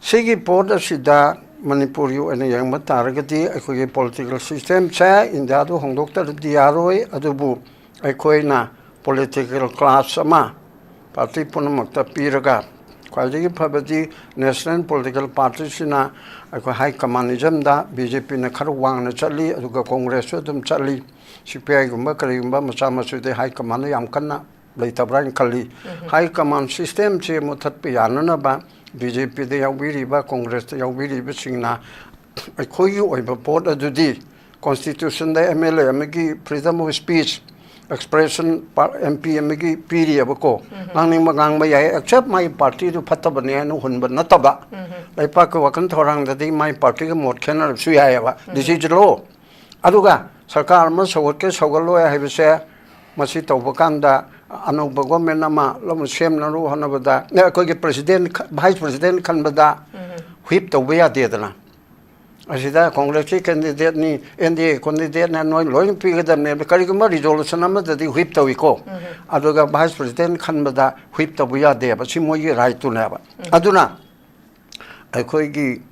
ꯁꯤꯒꯤ ꯄꯣꯠ ꯑꯁꯤꯗ ꯃꯅꯤꯄꯨꯔꯒꯤ ꯑꯣꯏꯅ ꯌꯦꯡꯕ ꯇꯥꯔꯒꯗꯤ ꯑꯩꯈꯣꯏꯒꯤ ꯄꯣꯂꯤꯇꯤꯀꯦꯜ ꯁꯤꯁꯇꯦꯝꯁꯦ ꯏꯟꯗꯤꯌꯥꯗꯨ ꯍꯣꯡꯗꯣꯛꯇ꯭ꯔꯗꯤ ꯌꯥꯔꯣꯏ꯫ ꯑꯗꯨꯕꯨ ꯑꯩꯈꯣꯏꯅ ꯄꯣꯂꯤꯇꯤꯀꯦꯜ ꯀ꯭ꯂꯥꯁ ꯑꯃ ꯄꯥꯔꯇꯤ ꯄꯨꯝꯅꯃꯛꯇ ꯄꯤꯔꯒ, ꯈ꯭ꯋꯥꯏꯗꯒꯤ ꯐꯕꯗꯤ ꯅꯦꯁꯅꯦꯜ ꯄꯣꯂꯤꯇꯤꯀꯦꯜ ꯄꯥꯔꯇꯤꯁꯤꯅ ꯑꯩꯈꯣꯏ ꯍꯥꯏ ꯀꯃꯥꯟꯅꯤꯖꯝꯗ ꯕꯤ ꯖꯦ ꯄꯤꯅ ꯈꯔ ꯋꯥꯡꯅ ꯆꯠꯂꯤ, ꯑꯗꯨꯒ ꯀꯣꯡꯒ꯭ꯔꯦꯁꯁꯨ ꯑꯗꯨꯝ ꯆꯠꯂꯤ꯫ ꯁꯤ ꯄꯤ ꯑꯥꯏꯒꯨꯝꯕ ꯀꯔꯤꯒꯨꯝꯕ ꯃꯆꯥ ꯃꯁꯨꯗꯤ ꯍꯥꯏ ꯀꯃꯥꯟꯗ ꯌꯥꯝ ꯀꯟꯅ ꯂꯩꯇꯕ꯭ꯔꯥ ꯍꯥꯏꯅ ꯈꯜꯂꯤ꯫ ꯍꯥꯏ ꯀꯃꯥꯟ ꯁꯤꯁꯇꯦꯝꯁꯤ ꯃꯨꯊꯠꯄ ꯌꯥꯅꯅꯕ ꯕꯤ ꯖꯦ ꯄꯤꯗ ꯌꯥꯎꯕꯤꯔꯤꯕ, ꯀꯣꯡꯒ꯭ꯔꯦꯁꯇ ꯌꯥꯎꯕꯤꯔꯤꯕꯁꯤꯡꯅ ꯑꯩꯈꯣꯏꯒꯤ ꯑꯣꯏꯕ ꯄꯣꯠ ꯑꯗꯨꯗꯤ ꯀꯣꯟꯁꯇꯤꯇ꯭ꯌꯨꯁꯟꯗ ꯑꯦꯝ ꯑꯦꯜ ꯑꯦ ꯑꯃꯒꯤ freedom of speech expression M P ꯑꯃꯒꯤ ꯄꯤꯔꯤꯑꯕꯀꯣ꯫ ꯉꯥꯡꯅꯤꯡꯕ ꯉꯥꯡꯕ ꯌꯥꯏ, ꯑꯦꯛꯁꯦꯞ ꯃꯥꯒꯤ ꯄꯥꯔꯇꯤꯗꯨ ꯐꯠꯇꯕꯅꯦ ꯍꯥꯏꯅ ꯍꯨꯟꯕ ꯅꯠꯇꯕ꯫ ꯂꯩꯄꯥꯛꯀꯤ ꯋꯥꯈꯜ ꯊꯧꯔꯥꯡꯗꯗꯤ ꯃꯥꯒꯤ ꯄꯥꯔꯇꯤꯒ ꯃꯣꯠ ꯈꯦꯠꯅꯔꯕꯁꯨ ꯌꯥꯏꯑꯕ꯫ ꯗꯤꯁꯤꯖꯂꯣ꯫ ꯑꯗꯨꯒ ꯁꯔꯀꯥꯔ ꯑꯃ ꯁꯧꯒꯠꯀꯦ ꯁꯧꯒꯠꯂꯣꯏ ꯍꯥꯏꯕꯁꯦ, ꯃꯁꯤ ꯇꯧꯕ ꯀꯥꯟꯗ ꯑꯅꯧꯕ ꯒꯣꯔꯃꯦꯟ ꯑꯃ ꯂꯧꯅ ꯁꯦꯝꯅꯕ ꯍꯣꯠꯅꯕꯗ, ꯅ, ꯑꯩꯈꯣꯏꯒꯤ ꯄ꯭ꯔꯁꯤꯗꯦꯟ ꯈ-, ꯚꯥꯏꯁ ꯄ꯭ꯔꯁꯤꯗꯦꯟ ꯈꯟꯕꯗ ꯍꯨꯏꯞ ꯇꯧꯕ ꯌꯥꯗꯦꯗꯅ꯫ ꯑꯁꯤꯗ ꯀꯣꯡꯒ꯭ꯔꯦꯁꯀꯤ ꯀꯦꯟꯗꯤꯗꯦꯠꯅꯤ, ꯑꯦꯟ ꯗꯤ ꯑꯦ ꯀꯦꯟꯗꯤꯗꯦꯠꯅ ꯅꯣꯏ ꯂꯣꯏꯅ ꯄꯤꯒꯗꯕꯅꯦꯕ꯫ ꯀꯔꯤꯒꯨꯝꯕ ꯔꯤꯖꯣꯂꯨꯁꯟ ꯑꯃꯗꯗꯤ ꯍꯨꯏꯞ ꯇꯧꯏꯀꯣ꯫ ꯑꯗꯨꯒ ꯚꯥꯏꯁ ꯄ꯭ꯔꯁꯤꯗꯦꯟ ꯈꯟꯕꯗ ꯍꯨꯏꯞ ꯇꯧꯕ ꯌꯥꯗꯦꯕ꯫ ꯁꯤ ꯃꯣꯏꯒꯤ ꯔꯥꯏꯠꯇꯨꯅꯦꯕ꯫ ꯑꯗꯨꯅ ꯑꯩꯈꯣꯏꯒꯤ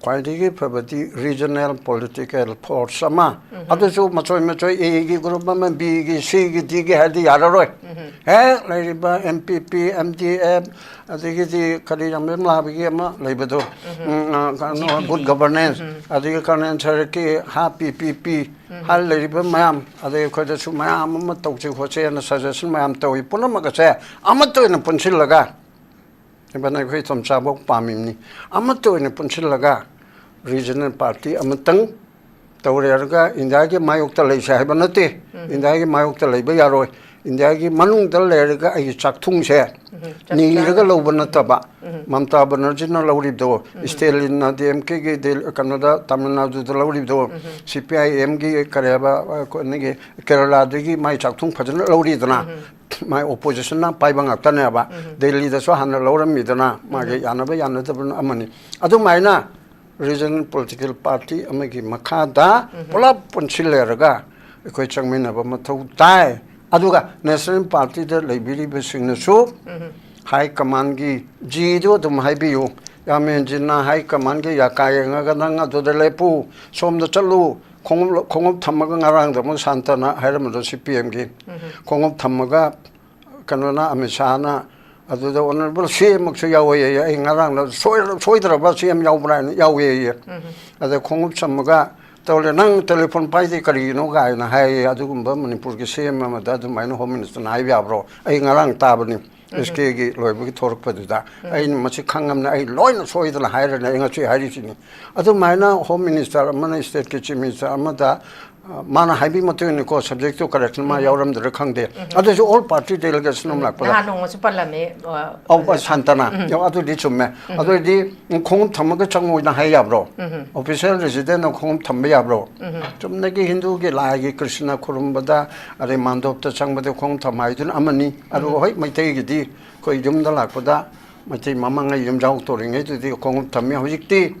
ꯈ꯭ꯋꯥꯏꯗꯒꯤ ꯐꯕꯗꯤ ꯔꯤꯖꯅꯦꯜ ꯄꯣꯂꯤꯇꯤꯀꯦꯜ ꯐꯣꯔꯁ ꯑꯃ, ꯑꯗꯨꯁꯨ ꯃꯆꯣꯏ ꯃꯆꯣꯏ ꯑꯦꯒꯤ ꯒ꯭ꯔꯨꯞ ꯑꯃ, ꯕꯤꯒꯤ, ꯁꯤꯒꯤ, ꯗꯤꯒꯤ ꯍꯥꯏꯔꯗꯤ ꯌꯥꯔꯔꯣꯏ꯫ ꯍꯦꯛ ꯂꯩꯔꯤꯕ ꯑꯦꯝ ꯄꯤ ꯄꯤ, ꯑꯦꯝ ꯗꯤ ꯑꯦꯐ, ꯑꯗꯒꯤꯗꯤ ꯀꯔꯤ ꯌꯥꯝꯕꯦꯝ ꯂꯥꯕꯒꯤ ꯑꯃ ꯂꯩꯕꯗꯣ, ꯎꯝ, ꯑ, ꯀꯩꯅꯣ, ꯒꯨꯗ ꯒꯕꯔꯅꯦꯟꯁ, ꯑꯗꯒꯤ ꯀꯔꯅꯦꯜ ꯁꯔꯛꯀꯤ ꯍꯥ ꯄꯤ ꯄꯤ ꯄꯤ, ꯍꯥ ꯂꯩꯔꯤꯕ ꯃꯌꯥꯝ, ꯑꯗꯩ ꯑꯩꯈꯣꯏꯗꯁꯨ ꯃꯌꯥꯝ ꯑꯃ ꯇꯧꯁꯤ ꯈꯣꯠꯁꯤ ꯍꯥꯏꯅ ꯁꯖꯦꯁꯟ ꯃꯌꯥꯝ ꯇꯧꯏ꯫ ꯄꯨꯝꯅꯃꯛ ꯑꯁꯦ ꯑꯃꯠꯇ ꯑꯣꯏꯅ ꯄꯨꯟꯁꯤꯜꯂꯒ, ꯏꯚꯟ ꯑꯩꯈꯣꯏ ꯇꯣꯝꯆꯥꯕꯧ ꯄꯥꯝꯃꯤꯕꯅꯤ꯫ ꯑꯃꯠꯇ ꯑꯣꯏꯅ ꯄꯨꯟꯁꯤꯜꯂꯒ ꯔꯤꯖꯅꯦꯜ ꯄꯥꯔꯇꯤ ꯑꯃꯇꯪ ꯇꯧꯔꯦ ꯍꯥꯏꯔꯒ ꯏꯟꯗꯤꯌꯥꯒꯤ ꯃꯥꯌꯣꯛꯇ ꯂꯩꯁꯦ ꯍꯥꯏꯕ ꯅꯠꯇꯦ꯫ ꯏꯟꯗꯤꯌꯥꯒꯤ ꯃꯥꯌꯣꯛꯇ ꯂꯩꯕ ꯌꯥꯔꯣꯏ꯫ ꯏꯟꯗꯤꯌꯥꯒꯤ ꯃꯅꯨꯡꯗ ꯂꯩꯔꯒ ꯑꯩꯒꯤ ꯆꯥꯛꯊꯨꯡꯁꯦ ꯅꯤꯔꯒ ꯂꯧꯕ ꯅꯠꯇꯕ, ꯃꯝꯇꯥ ꯕꯅꯔꯖꯤꯅ ꯂꯧꯔꯤꯕꯗꯣ, ꯁ꯭ꯇꯦꯂꯤꯟꯅ ꯗꯤ ꯑꯦꯝ ꯀꯦꯒꯤ ꯗꯦꯜ-, ꯀꯩꯅꯣꯗ, ꯇꯥꯃꯤꯜ ꯅꯥꯗꯨꯗ ꯂꯧꯔꯤꯕꯗꯣ, ꯁꯤ ꯄꯤ ꯑꯥꯏ ꯑꯦꯝꯒꯤ ꯀꯔꯤ ꯍꯥꯏꯕ, ꯑꯩꯈꯣꯏꯒꯤ ꯀꯦꯔꯂꯥꯗꯒꯤ ꯃꯥꯏ ꯆꯥꯛꯊꯨꯡ ꯐꯖꯅ ꯂꯧꯔꯤꯗꯅ꯫ ꯃꯥꯏ ꯑꯣꯄꯣꯖꯤꯁꯟꯅ ꯄꯥꯏꯕ ꯉꯥꯛꯇꯅꯦꯕ꯫ ꯗꯦꯜꯂꯤꯗꯁꯨ ꯍꯥꯟꯅ ꯂꯧꯔꯝꯃꯤꯗꯅ, ꯃꯥꯒꯤ ꯌꯥꯅꯕ ꯌꯥꯅꯗꯕꯅ ꯑꯃꯅꯤ꯫ ꯑꯗꯨꯃꯥꯏꯅ ꯔꯤꯖꯅꯦꯜ ꯄꯣꯂꯤꯇꯤꯀꯦꯜ ꯄꯥꯔꯇꯤ ꯑꯃꯒꯤ ꯃꯈꯥꯗ ꯄꯨꯂꯞ ꯄꯨꯟꯁꯤꯜꯂꯔꯒ ꯑꯩꯈꯣꯏ ꯆꯪꯃꯤꯟꯅꯕ ꯃꯊꯧ ꯇꯥꯏ꯫ ꯑꯗꯨꯒ ꯅꯦꯁꯅꯦꯜ ꯄꯥꯔꯇꯤꯗ ꯂꯩꯕꯤꯔꯤꯕꯁꯤꯡꯅꯁꯨ ꯍꯥꯏ ꯀꯃꯥꯟꯒꯤ ꯖꯤꯗꯨ ꯑꯗꯨꯝ ꯍꯥꯏꯕꯤꯌꯨ, ꯌꯥꯝ ꯍꯦꯟꯖꯤꯟꯅ ꯍꯥꯏ ꯀꯃꯥꯟꯒꯤ ꯌꯥꯀꯥ ꯌꯦꯡꯉꯒ ꯅꯪ ꯑꯗꯨꯗ ꯂꯦꯞꯄꯨ, ꯁꯣꯝꯗ ꯆꯠꯂꯨ, ꯈꯣꯡꯎꯞ ꯈꯣꯡꯎꯞ ꯊꯝꯃꯒ ꯉꯔꯥꯡꯗ ꯑꯃꯨꯛ ꯁꯥꯟꯇꯅ ꯍꯥꯏꯔꯝꯕꯗꯣ ꯁꯤ ꯄꯤ ꯑꯦꯝꯒꯤ ꯈꯣꯡꯎꯞ ꯊꯝꯃꯒ ꯀꯩꯅꯣꯅ ꯑꯃꯤꯠ ꯁꯥꯍꯅ ꯑꯗꯨꯗ ꯑꯣꯅꯔꯦꯕꯜ ꯁꯤ ꯑꯦꯝꯃꯛꯁꯨ ꯌꯥꯎꯋꯦ ꯑꯩ ꯉꯔꯥꯡꯅ ꯁꯣꯏꯗ꯭ꯔꯕ ꯁꯤ ꯑꯦꯝ ꯌꯥꯎꯕ꯭ꯔꯥ ꯍꯥꯏꯅ ꯌꯥꯎꯋꯦ꯫ ꯑꯗ ꯈꯣꯡꯎꯞ ꯆꯝꯃꯒ ꯇꯧꯔꯦ, ꯅꯪ ꯇꯦꯂꯤꯐꯣꯟ ꯄꯥꯏꯗꯦ ꯀꯔꯤꯒꯤꯅꯣ ꯀꯥꯏꯅ ꯍꯥꯏꯌꯦ꯫ ꯑꯗꯨꯒꯨꯝꯕ ꯃꯅꯤꯄꯨꯔꯒꯤ ꯁꯤ ꯑꯦꯝ ꯑꯃꯗ ꯑꯗꯨꯃꯥꯏꯅ ꯍꯣꯝ ꯃꯤꯅꯤꯁꯇꯔꯅ ꯍꯥꯏꯕ ꯌꯥꯕ꯭ꯔꯣ? ꯑꯩ ꯉꯔꯥꯡ ꯇꯥꯕꯅꯤ ꯑꯦꯁ ꯀꯦꯒꯤ ꯂꯣꯏꯕꯒꯤ ꯊꯣꯔꯛꯄꯗꯨꯗ꯫ ꯑꯩꯅ ꯃꯁꯤ ꯈꯪꯉꯝꯅꯦ, ꯑꯩ ꯂꯣꯏꯅ ꯁꯣꯏꯗꯅ ꯍꯥꯏꯔꯅꯤ ꯑꯩ ꯉꯁꯤ ꯍꯥꯏꯔꯤꯁꯤꯅꯤ꯫ ꯑꯗꯨꯃꯥꯏꯅ ꯍꯣꯝ ꯃꯤꯅꯤꯁꯇꯔ ꯑꯃꯅ ꯁ꯭ꯇꯦꯠꯀꯤ ꯆꯤꯐ ꯃꯤꯅꯤꯁꯇꯔ ꯑꯃꯗ ꯃꯥꯅ ꯍꯥꯏꯕꯤ ꯃꯇꯨꯡ ꯏꯟꯅꯀꯣ, ꯁꯕꯖꯦꯛꯇꯨ ꯀꯔꯦꯛꯁꯟ ꯃꯥ ꯌꯥꯎꯔꯝꯗ꯭ꯔꯥ ꯈꯪꯗꯦ꯫ ꯑꯗꯨꯁꯨ ꯑꯣꯜ ꯄꯥꯔꯇꯤ ꯗꯦꯂꯤꯒꯦꯁꯟ ꯑꯃ ꯂꯥꯛꯄꯗ꯫ ꯅꯍꯥꯟ ꯅꯣꯡꯃꯁꯨ ꯄꯜꯂꯝꯃꯦ꯫ ꯑꯧ ꯁꯥꯟꯇꯅ꯫ ꯑꯗꯨꯗꯤ ꯆꯨꯝꯃꯦ꯫ ꯑꯗꯨꯑꯣꯏꯗꯤ ꯈꯣꯡꯎꯞ ꯊꯝꯃꯒ ꯆꯪꯉꯣꯏꯅ ꯍꯥꯏ ꯌꯥꯕ꯭ꯔꯣ? ꯑꯣꯐꯤꯁꯦꯜ ꯔꯦꯁꯤꯗꯦꯟꯅ ꯈꯣꯡꯎꯞ ꯊꯝꯕ ꯌꯥꯕ꯭ꯔꯣ? ꯆꯨꯝꯅꯒꯤ ꯍꯤꯟꯗꯨꯒꯤ ꯂꯥꯏꯒꯤ ꯀ꯭ꯔꯤꯁꯅ ꯈꯨꯔꯨꯝꯕꯗ, ꯑꯗꯩ ꯃꯥꯟꯗꯣꯞꯇ ꯆꯪꯕꯗ ꯈꯣꯡꯎꯞ ꯊꯝꯕ ꯍꯥꯏꯗꯨꯅ ꯑꯃꯅꯤ꯫ ꯑꯗꯨꯒ ꯍꯣꯏ, ꯃꯩꯇꯩꯒꯤꯗꯤ ꯑꯩꯈꯣꯏ ꯌꯨꯝꯗ ꯂꯥꯛꯄꯗ ꯃꯩꯇꯩ ꯃꯃꯥꯡꯉꯩ ꯌꯨꯝꯖꯥꯎ ꯇꯧꯔꯤꯉꯩꯗꯨꯗꯤ ꯈꯣꯡꯎꯞ ꯊꯝꯃꯤ꯫ ꯍꯧꯖꯤꯛꯇꯤ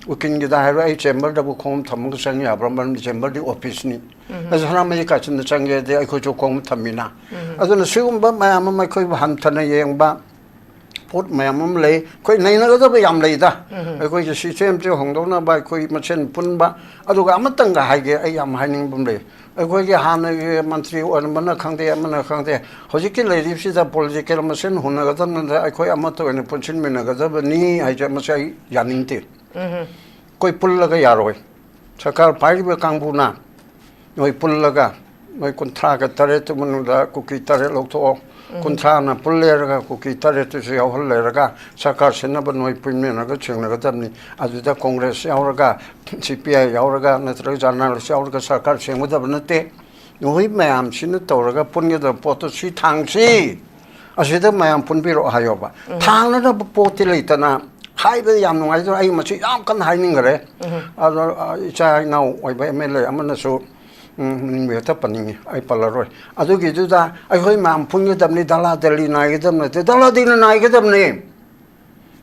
ꯎꯀꯤꯜꯒꯤꯗ ꯍꯥꯏꯔꯣ, ꯑꯩ ꯆꯦꯝꯕꯔꯗꯕꯨ ꯈꯣꯡꯎꯞ ꯊꯝꯃꯒ ꯆꯪ ꯌꯥꯕ꯭ꯔꯥ? ꯃꯔꯝꯗꯤ ꯆꯦꯝꯕꯔꯗꯤ ꯑꯣꯐꯤꯁꯅꯤ꯫ ꯑꯗꯨ ꯁꯅꯥꯃꯍꯤ ꯀꯥꯆꯤꯟꯗ ꯆꯪꯒꯦꯗꯤ ꯑꯩꯈꯣꯏꯁꯨ ꯈꯣꯡꯎꯞ ꯊꯝꯃꯤꯅ꯫ ꯑꯗꯨꯅ ꯁꯤꯒꯨꯝꯕ ꯃꯌꯥꯝ ꯑꯃ ꯑꯩꯈꯣꯏꯕꯨ ꯍꯟꯊꯅ ꯌꯦꯡꯕ ꯄꯣꯠ ꯃꯌꯥꯝ ꯑꯃ ꯂꯩ꯫ ꯑꯩꯈꯣꯏ ꯅꯩꯅꯒꯗꯕ ꯌꯥꯝ ꯂꯩꯗ꯫ ꯑꯩꯈꯣꯏꯒꯤ ꯁꯤꯁꯇꯦꯝꯁꯦ ꯍꯣꯡꯗꯣꯛꯅꯕ ꯑꯩꯈꯣꯏ ꯃꯁꯦꯟ ꯄꯨꯟꯕ꯫ ꯑꯗꯨꯒ ꯑꯃꯇꯪꯒ ꯍꯥꯏꯒꯦ, ꯑꯩ ꯌꯥꯝ ꯍꯥꯏꯅꯤꯡꯕ ꯑꯃ ꯂꯩ꯫ ꯑꯩꯈꯣꯏꯒꯤ ꯍꯥꯟꯅꯒꯤ ꯃꯟꯇ꯭ꯔꯤ ꯑꯣꯏꯔꯝꯕꯅ ꯈꯪꯗꯦ, ꯑꯃꯅ ꯈꯪꯗꯦ, ꯍꯧꯖꯤꯛꯀꯤ ꯂꯩꯔꯤꯕꯁꯤꯗ ꯄꯣꯂꯤꯇꯤꯀꯦꯜ ꯃꯁꯦꯟ ꯍꯨꯟꯅꯒꯗꯕ ꯅꯠꯇ꯭ꯔ ꯑꯩꯈꯣꯏ ꯑꯃꯠꯇ ꯑꯣꯏꯅ ꯄꯨꯟꯁꯤꯟꯃꯤꯟꯅꯒꯗꯕꯅꯤ ꯍꯥꯏꯁꯦ ꯃꯁꯤ ꯑꯩ ꯌꯥꯅꯤꯡꯗꯦ꯫ ꯑꯩꯈꯣꯏ ꯄꯨꯜꯂꯒ ꯌꯥꯔꯣꯏ꯫ ꯁꯔꯀꯥꯔ ꯄꯥꯏꯔꯤꯕ ꯀꯥꯡꯕꯨꯅ ꯅꯣꯏ ꯄꯨꯜꯂꯒ ꯅꯣꯏ ꯀꯨꯟꯊ꯭ꯔꯥꯒ ꯇꯔꯦꯠꯇꯨ ꯃꯅꯨꯡꯗ ꯀꯨꯀꯤ ꯇꯔꯦꯠ ꯂꯧꯊꯣꯛꯑꯣ, ꯀꯨꯟꯊ꯭ꯔꯥꯅ ꯄꯨꯜꯂꯦꯔꯒ ꯀꯨꯀꯤ ꯇꯔꯦꯠꯇꯨꯁꯨ ꯌꯥꯎꯍꯜꯂꯦꯔꯒ ꯁꯔꯀꯥꯔ ꯁꯤꯟꯅꯕ ꯅꯣꯏ ꯄꯨꯟꯃꯤꯟꯅꯔꯒ ꯁꯦꯡꯅꯒꯗꯕꯅꯤ꯫ ꯑꯗꯨꯗ ꯀꯣꯡꯒ꯭ꯔꯦꯁ ꯌꯥꯎꯔꯒ, ꯁꯤ ꯄꯤ ꯑꯥꯏ ꯌꯥꯎꯔꯒ, ꯅꯠꯇ꯭ꯔꯒ ꯖꯔꯅꯦꯂꯤꯁ ꯌꯥꯎꯔꯒ ꯁꯔꯀꯥꯔ ꯁꯦꯝꯒꯗꯕ ꯅꯠꯇꯦ꯫ ꯅꯈꯣꯏ ꯃꯌꯥꯝꯁꯤꯅ ꯇꯧꯔꯒ ꯄꯨꯟꯒꯗꯕ ꯄꯣꯠꯇꯣ ꯁꯤ ꯊꯥꯡꯁꯤ, ꯑꯁꯤꯗ ꯃꯌꯥꯝ ꯄꯨꯟꯕꯤꯔꯛꯑꯣ ꯍꯥꯏꯌꯣꯕ꯫ ꯊꯥꯡꯅꯅꯕ ꯄꯣꯠꯇꯤ ꯂꯩꯇꯅ ꯍꯥꯏꯕꯗ ꯌꯥꯝ ꯅꯨꯡꯉꯥꯏꯖꯔꯦ꯫ ꯑꯩ ꯃꯁꯤ ꯌꯥꯝ ꯀꯟꯅ ꯍꯥꯏꯅꯤꯡꯈꯔꯦ꯫ ꯑꯗꯣ, ꯑ, ꯏꯆꯥ ꯏꯅꯥꯎ ꯑꯣꯏꯕ ꯑꯦꯝ ꯑꯦꯜ ꯑꯦ ꯑꯃꯅꯁꯨ, ꯎꯝ, ꯃꯤꯡꯕꯨ ꯍꯦꯛꯇ ꯄꯟꯅꯤꯡꯉꯤ, ꯑꯩ ꯄꯜꯂꯔꯣꯏ꯫ ꯑꯗꯨꯒꯤꯗꯨꯗ ꯑꯩꯈꯣꯏ ꯃꯌꯥꯝ ꯄꯨꯟꯒꯗꯕꯅꯤ, ꯗꯂꯥ ꯗꯂꯤ ꯅꯥꯏꯒꯗꯕ ꯅꯠꯇꯦ, ꯗꯂꯥ ꯗꯂꯤ ꯅꯥꯏꯒꯗꯕꯅꯤ꯫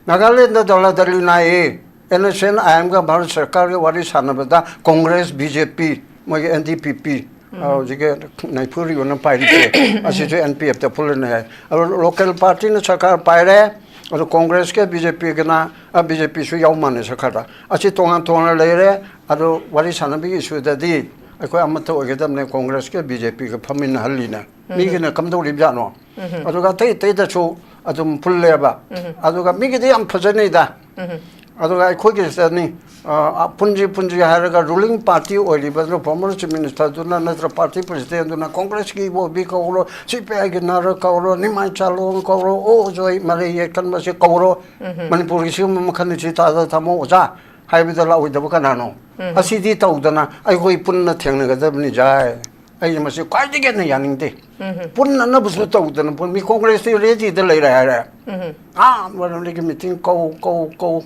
ꯅꯥꯒꯥꯂꯦꯟꯗ ꯗꯂꯥ ꯗꯂꯤ ꯅꯥꯏꯌꯦ꯫ ꯑꯦꯟ ꯑꯦꯁ ꯑꯦꯟ ꯑꯥꯏ ꯑꯦꯝꯒ ꯚꯥꯔꯠ ꯁꯔꯀꯥꯔꯒ ꯋꯥꯔꯤ ꯁꯥꯟꯅꯕꯗ ꯀꯣꯡꯒ꯭ꯔꯦꯁ, ꯕꯤ ꯖꯦ ꯄꯤ, ꯃꯣꯏꯒꯤ ꯑꯦꯟ ꯗꯤ ꯄꯤ ꯄꯤ, ꯎꯝ꯫ ꯍꯧꯖꯤꯛꯀꯤ ꯅꯩꯐꯨꯔꯤꯕꯅ ꯄꯥꯏꯔꯤꯁꯦ, ꯑꯁꯤꯁꯨ N P F ꯇ ꯄꯨꯜꯂꯅꯤ ꯍꯥꯏ꯫ ꯑꯗꯣ local party ꯅ ꯁꯔꯀꯥꯔ ꯄꯥꯏꯔꯦ, ꯑꯗꯣ Congress ꯀ B J P ꯒꯅ, ꯑ, B J P ꯁꯨ ꯌꯥꯎ ꯃꯥꯟꯅꯦ ꯁꯔꯀꯥꯔꯗ꯫ ꯑꯁꯤ ꯇꯣꯉꯥꯟ ꯇꯣꯉꯥꯟꯅ ꯂꯩꯔꯦ꯫ ꯑꯗꯣ ꯋꯥꯔꯤ ꯁꯥꯟꯅꯕꯒꯤ issue ꯗꯗꯤ ꯑꯩꯈꯣꯏ ꯑꯃꯠꯇ ꯑꯣꯏꯒꯗꯕꯅꯦ, Congress ꯀ B J P ꯒ ꯐꯝꯃꯤꯟꯅꯍꯜꯂꯤꯅꯦ꯫ ꯎꯝ꯫ ꯃꯤꯒꯤꯅ ꯀꯝꯗꯧꯔꯤꯕꯖꯥꯠꯅꯣ? ꯎꯝ꯫ ꯑꯗꯨꯒ ꯑꯇꯩ ꯑꯇꯩꯗꯁꯨ ꯑꯗꯨꯝ ꯄꯨꯜꯂꯦꯕ꯫ ꯎꯝ꯫ ꯑꯗꯨꯒ ꯃꯤꯒꯤꯗꯤ ꯌꯥꯝ ꯐꯖꯅꯤꯗ꯫ ꯎꯝ꯫ ꯑꯗꯨꯒ ꯑꯩꯈꯣꯏꯒꯤꯁꯤꯗꯅꯤ, ꯑ, ꯄꯨꯟꯁꯤ ꯄꯨꯟꯁꯤ ꯍꯥꯏꯔꯒ ruling party ꯑꯣꯏꯔꯤꯕ former Chief Minister ꯗꯨꯅ ꯅꯠꯇ꯭ꯔ party president ꯗꯨꯅ Congress ꯀꯤ ꯏꯕꯣꯕꯤ ꯀꯧꯔꯣ, C P I ꯒꯤ ꯅꯥꯔ ꯀꯧꯔꯣ, ꯅꯤꯃꯥꯏ ꯆꯥꯂꯣꯡ ꯀꯧꯔꯣ, ꯑꯣ ꯖꯣꯏ ꯃꯔꯩ ꯌꯦꯠꯀꯟꯕꯁꯦ ꯀꯧꯔꯣ, ꯎꯝ꯫ ꯃꯅꯤꯄꯨꯔꯒꯤ ꯁꯤꯒꯨꯝꯕ ꯃꯈꯜ ꯑꯁꯤ ꯇꯥꯗ ꯊꯝꯃꯣ ꯑꯣꯖꯥ ꯍꯥꯏꯕꯗ ꯂꯥꯛꯑꯣꯏꯗꯕ ꯀꯅꯥꯅꯣ? ꯎꯝ꯫ ꯑꯁꯤꯗꯤ ꯇꯧꯗꯅ ꯑꯩꯈꯣꯏ ꯄꯨꯟꯅ ꯊꯦꯡꯅꯒꯗꯕꯅꯤ ꯖꯥꯏ꯫ ꯑꯩ ꯃꯁꯤ ꯈ꯭ꯋꯥꯏꯗꯒꯤ ꯍꯦꯟꯅ ꯌꯥꯅꯤꯡꯗꯦ꯫ ꯎꯝ꯫ ꯄꯨꯟꯅꯅꯕꯁꯨ ꯇꯧꯗꯅ ꯄꯨꯟ-, ꯃꯤ Congress ꯇꯤ ready ꯗ ꯂꯩꯔꯦ ꯍꯥꯏꯔꯦ꯫ ꯎꯝ꯫ ꯑꯥ ꯃꯔꯝꯗꯒꯤ meeting ꯀꯧ, ꯀꯧ, ꯀꯧ꯫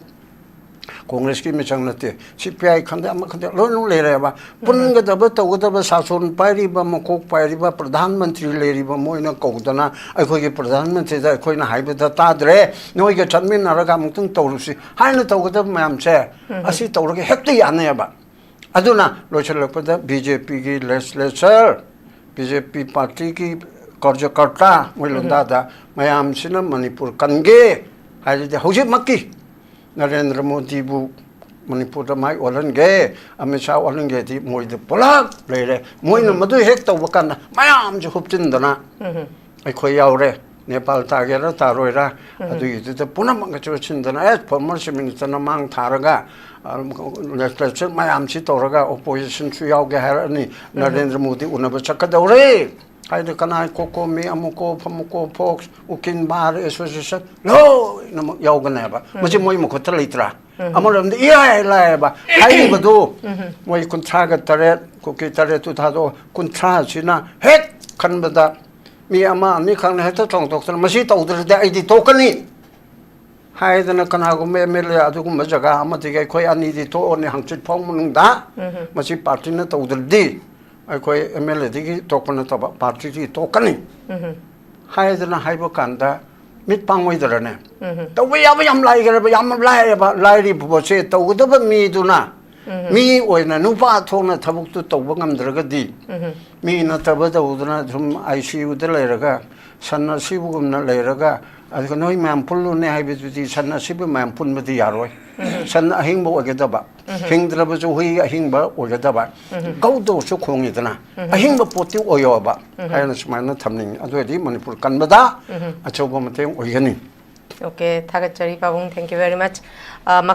Congress ꯀꯤ ꯃꯤꯆꯪ ꯅꯠꯇꯦ, C P I ꯈꯪꯗꯦ, ꯑꯃ ꯈꯪꯗꯦ, ꯂꯣꯏ ꯂꯣꯏ ꯂꯩꯔꯦꯕ꯫ ꯎꯝ꯫ ꯄꯨꯟꯒꯗꯕ, ꯇꯧꯒꯗꯕ, ꯁꯥꯁꯣꯟ ꯄꯥꯏꯔꯤꯕ, ꯃꯀꯣꯛ ꯄꯥꯏꯔꯤꯕ, ꯄ꯭ꯔꯙꯥꯟ ꯃꯟꯇ꯭ꯔꯤ ꯂꯩꯔꯤꯕ ꯃꯣꯏꯅ ꯀꯧꯗꯅ ꯑꯩꯈꯣꯏꯒꯤ ꯄ꯭ꯔꯙꯥꯟ ꯃꯟꯇ꯭ꯔꯤꯗ ꯑꯩꯈꯣꯏꯅ ꯍꯥꯏꯕꯗ ꯇꯥꯗ꯭ꯔꯦ, ꯅꯣꯏꯒ ꯆꯠꯃꯤꯟꯅꯔꯒ ꯑꯃꯨꯛꯇꯪ ꯇꯧꯔꯨꯁꯤ ꯍꯥꯏꯅ ꯇꯧꯒꯗꯕ ꯃꯌꯥꯝꯁꯦ, ꯎꯝ꯫ ꯑꯁꯤ ꯇꯧꯔꯒ ꯍꯦꯛꯇ ꯌꯥꯅꯩꯕ꯫ ꯑꯗꯨꯅ ꯂꯣꯏꯁꯤꯜꯂꯛꯄꯗ B J P ꯒꯤ legislature, B J P party ꯒꯤ ꯀꯥꯔꯖꯀꯔꯇꯥ, ꯃꯣꯏ ꯎꯝ꯫ ꯂꯣꯟꯗꯥꯗ ꯃꯌꯥꯝꯁꯤꯅ ꯃꯅꯤꯄꯨꯔ ꯀꯟꯒꯦ ꯍꯥꯏꯔꯗꯤ ꯍꯧꯖꯤꯛꯃꯛꯀꯤ ꯅꯔꯦꯟꯗ꯭ꯔ ꯃꯣꯗꯤꯕꯨ ꯃꯅꯤꯄꯨꯔꯗ ꯃꯥꯏ ꯑꯣꯜꯍꯟꯒꯦ, ꯑꯃꯤꯠ ꯁꯥꯍ ꯑꯣꯜꯍꯟꯒꯦꯗꯤ ꯃꯣꯏꯗ ꯄꯨꯂꯞ ꯂꯩꯔꯦ꯫ ꯃꯣꯏꯅ ꯎꯝ꯫ ꯃꯗꯨ ꯍꯦꯛ ꯇꯧꯕ ꯀꯥꯟꯗ ꯃꯌꯥꯝꯁꯦ ꯍꯨꯞꯆꯤꯟꯗꯅ ꯎꯝ꯫ ꯑꯩꯈꯣꯏ ꯌꯥꯎꯔꯦ꯫ ꯅꯦꯄꯥꯜ ꯇꯥꯒꯦꯔꯥ ꯇꯥꯔꯣꯏꯔꯥ, ꯎꯝ꯫ ꯑꯗꯨꯒꯤꯗꯨꯗ ꯄꯨꯝꯅꯃꯛ ꯆꯣꯠꯁꯤꯟꯗꯅ, ꯑꯦ, former Chief Minister ꯅ ꯃꯥꯡ ꯊꯥꯔꯒ, ꯑ, legislature ꯃꯌꯥꯝꯁꯤ ꯇꯧꯔꯒ opposition ꯁꯨ ꯌꯥꯎꯒꯦ ꯍꯥꯏꯔꯛꯑꯅꯤ, ꯎꯝ꯫ ꯅꯔꯦꯟꯗ꯭ꯔ ꯃꯣꯗꯤ ꯎꯅꯕ ꯆꯠꯀꯗꯧꯔꯦ꯫ ꯍꯥꯏꯗꯤ ꯀꯅꯥ ꯀꯣꯀꯣꯃꯤ, ꯑꯃꯨꯀꯣ, ꯐꯃꯨꯀꯣ, ꯐꯣꯛꯁ, ꯎꯀꯤꯜ ꯕꯥꯔ ꯑꯦꯁꯣꯁꯤꯌꯦꯁꯟ ꯂꯣꯏꯅꯃꯛ ꯌꯥꯎꯒꯅꯦꯕ꯫ ꯎꯝ꯫ ꯃꯁꯤ ꯃꯣꯏ ꯃꯈꯨꯠꯇ ꯂꯩꯇ꯭ꯔꯥ? ꯎꯝ꯫ ꯑꯃꯔꯣꯝꯗ ꯏꯔꯥꯏ ꯂꯥꯏꯌꯦꯕ꯫ ꯍꯥꯏꯔꯤꯕꯗꯨ ꯎꯝ꯫ ꯃꯣꯏ ꯀꯨꯟꯊ꯭ꯔꯥꯒ ꯇꯔꯦꯠ, ꯀꯨꯀꯤ ꯇꯔꯦꯠꯇꯨ ꯊꯥꯗꯣꯛꯑꯣ, ꯀꯨꯟꯊ꯭ꯔꯥꯁꯤꯅ ꯍꯦꯛ ꯈꯟꯕꯗ ꯃꯤ ꯑꯃ ꯑꯅꯤꯈꯛꯅ ꯍꯦꯛꯇ ꯆꯣꯡꯊꯣꯛꯇꯅ, "ꯃꯁꯤ ꯇꯧꯗ꯭ꯔꯗꯤ ꯑꯩꯗꯤ ꯇꯣꯛꯀꯅꯤ" ꯍꯥꯏꯗꯅ ꯀꯅꯥꯒꯨꯝꯕ M L A ꯑꯗꯨꯒꯨꯝꯕ ꯖꯒꯥ ꯑꯃꯗꯒꯤ ꯑꯩꯈꯣꯏ ꯑꯅꯤꯗꯤ ꯊꯣꯛꯑꯅꯤ ꯍꯪꯆꯤꯠ ꯐꯥꯎ ꯃꯅꯨꯡꯗ, ꯎꯝ꯫ ꯃꯁꯤ party ꯅ ꯇꯧꯗ꯭ꯔꯗꯤ ꯑꯩꯈꯣꯏ M L A ꯗꯒꯤ ꯇꯣꯛꯄ ꯅꯠꯇꯕ party ꯗꯒꯤ ꯇꯣꯛꯀꯅꯤ ꯎꯝ꯫ ꯍꯥꯏꯗꯅ ꯍꯥꯏꯕ ꯀꯥꯟꯗ ꯃꯤꯠ ꯄꯥꯡꯉꯣꯏꯗ꯭ꯔꯅꯦ? ꯎꯝ꯫ ꯇꯧꯕ ꯌꯥꯕ ꯌꯥꯝ ꯂꯥꯏꯈ꯭ꯔꯦꯕ, ꯌꯥꯝ ꯂꯥꯏꯔꯦꯕ꯫ ꯂꯥꯏꯔꯤꯕ ꯄꯣꯠꯁꯦ ꯇꯧꯒꯗꯕ ꯃꯤꯗꯨꯅ ꯃꯤ ꯑꯣꯏꯅ ꯅꯨꯄꯥ ꯊꯣꯛꯅ ꯊꯕꯛꯇꯨ ꯇꯧꯕ ꯉꯝꯗ꯭ꯔꯒꯗꯤ, ꯃꯤ ꯅꯠꯇꯕ ꯇꯧꯗꯅ ꯁꯨꯝ ꯑꯥꯏ ꯁꯤ ꯌꯨꯗ ꯂꯩꯔꯒ, ꯁꯟ ꯑꯁꯤꯕꯒꯨꯝꯅ ꯂꯩꯔꯒ, ꯑꯗꯨꯒ ꯅꯣꯏ ꯃꯌꯥꯝ ꯄꯨꯜꯂꯨꯅꯦ ꯍꯥꯏꯕꯗꯨꯗꯤ, ꯁꯟ ꯑꯁꯤꯕ ꯃꯌꯥꯝ ꯄꯨꯟꯕꯗꯤ ꯌꯥꯔꯣꯏ꯫ ꯁꯟ ꯑꯍꯤꯡꯕ ꯑꯣꯏꯒꯗꯕ, ꯍꯤꯡꯗ꯭ꯔꯕꯁꯨ ꯍꯨꯏ ꯑꯍꯤꯡꯕ ꯑꯣꯏꯒꯗꯕ, ꯒꯧꯗꯧꯁꯨ ꯈꯣꯡꯉꯤꯗꯅ, ꯑꯍꯤꯡꯕ ꯄꯣꯠꯇꯤ ꯑꯣꯏꯌꯣꯕ ꯍꯥꯏꯅ ꯁꯨꯃꯥꯏꯅ ꯊꯝꯅꯤꯡꯉꯤ꯫ ꯑꯗꯨ ꯑꯣꯏꯔꯗꯤ ꯃꯅꯤꯄꯨꯔ ꯀꯟꯕꯗ ꯑꯆꯧꯕ ꯃꯇꯦꯡ ꯑꯣꯏꯒꯅꯤ꯫ Okay, ꯊꯥꯒꯠꯆꯔꯤ ꯄꯥꯕꯨꯡ, thank you very much꯫ ꯑ, ꯃꯈꯥ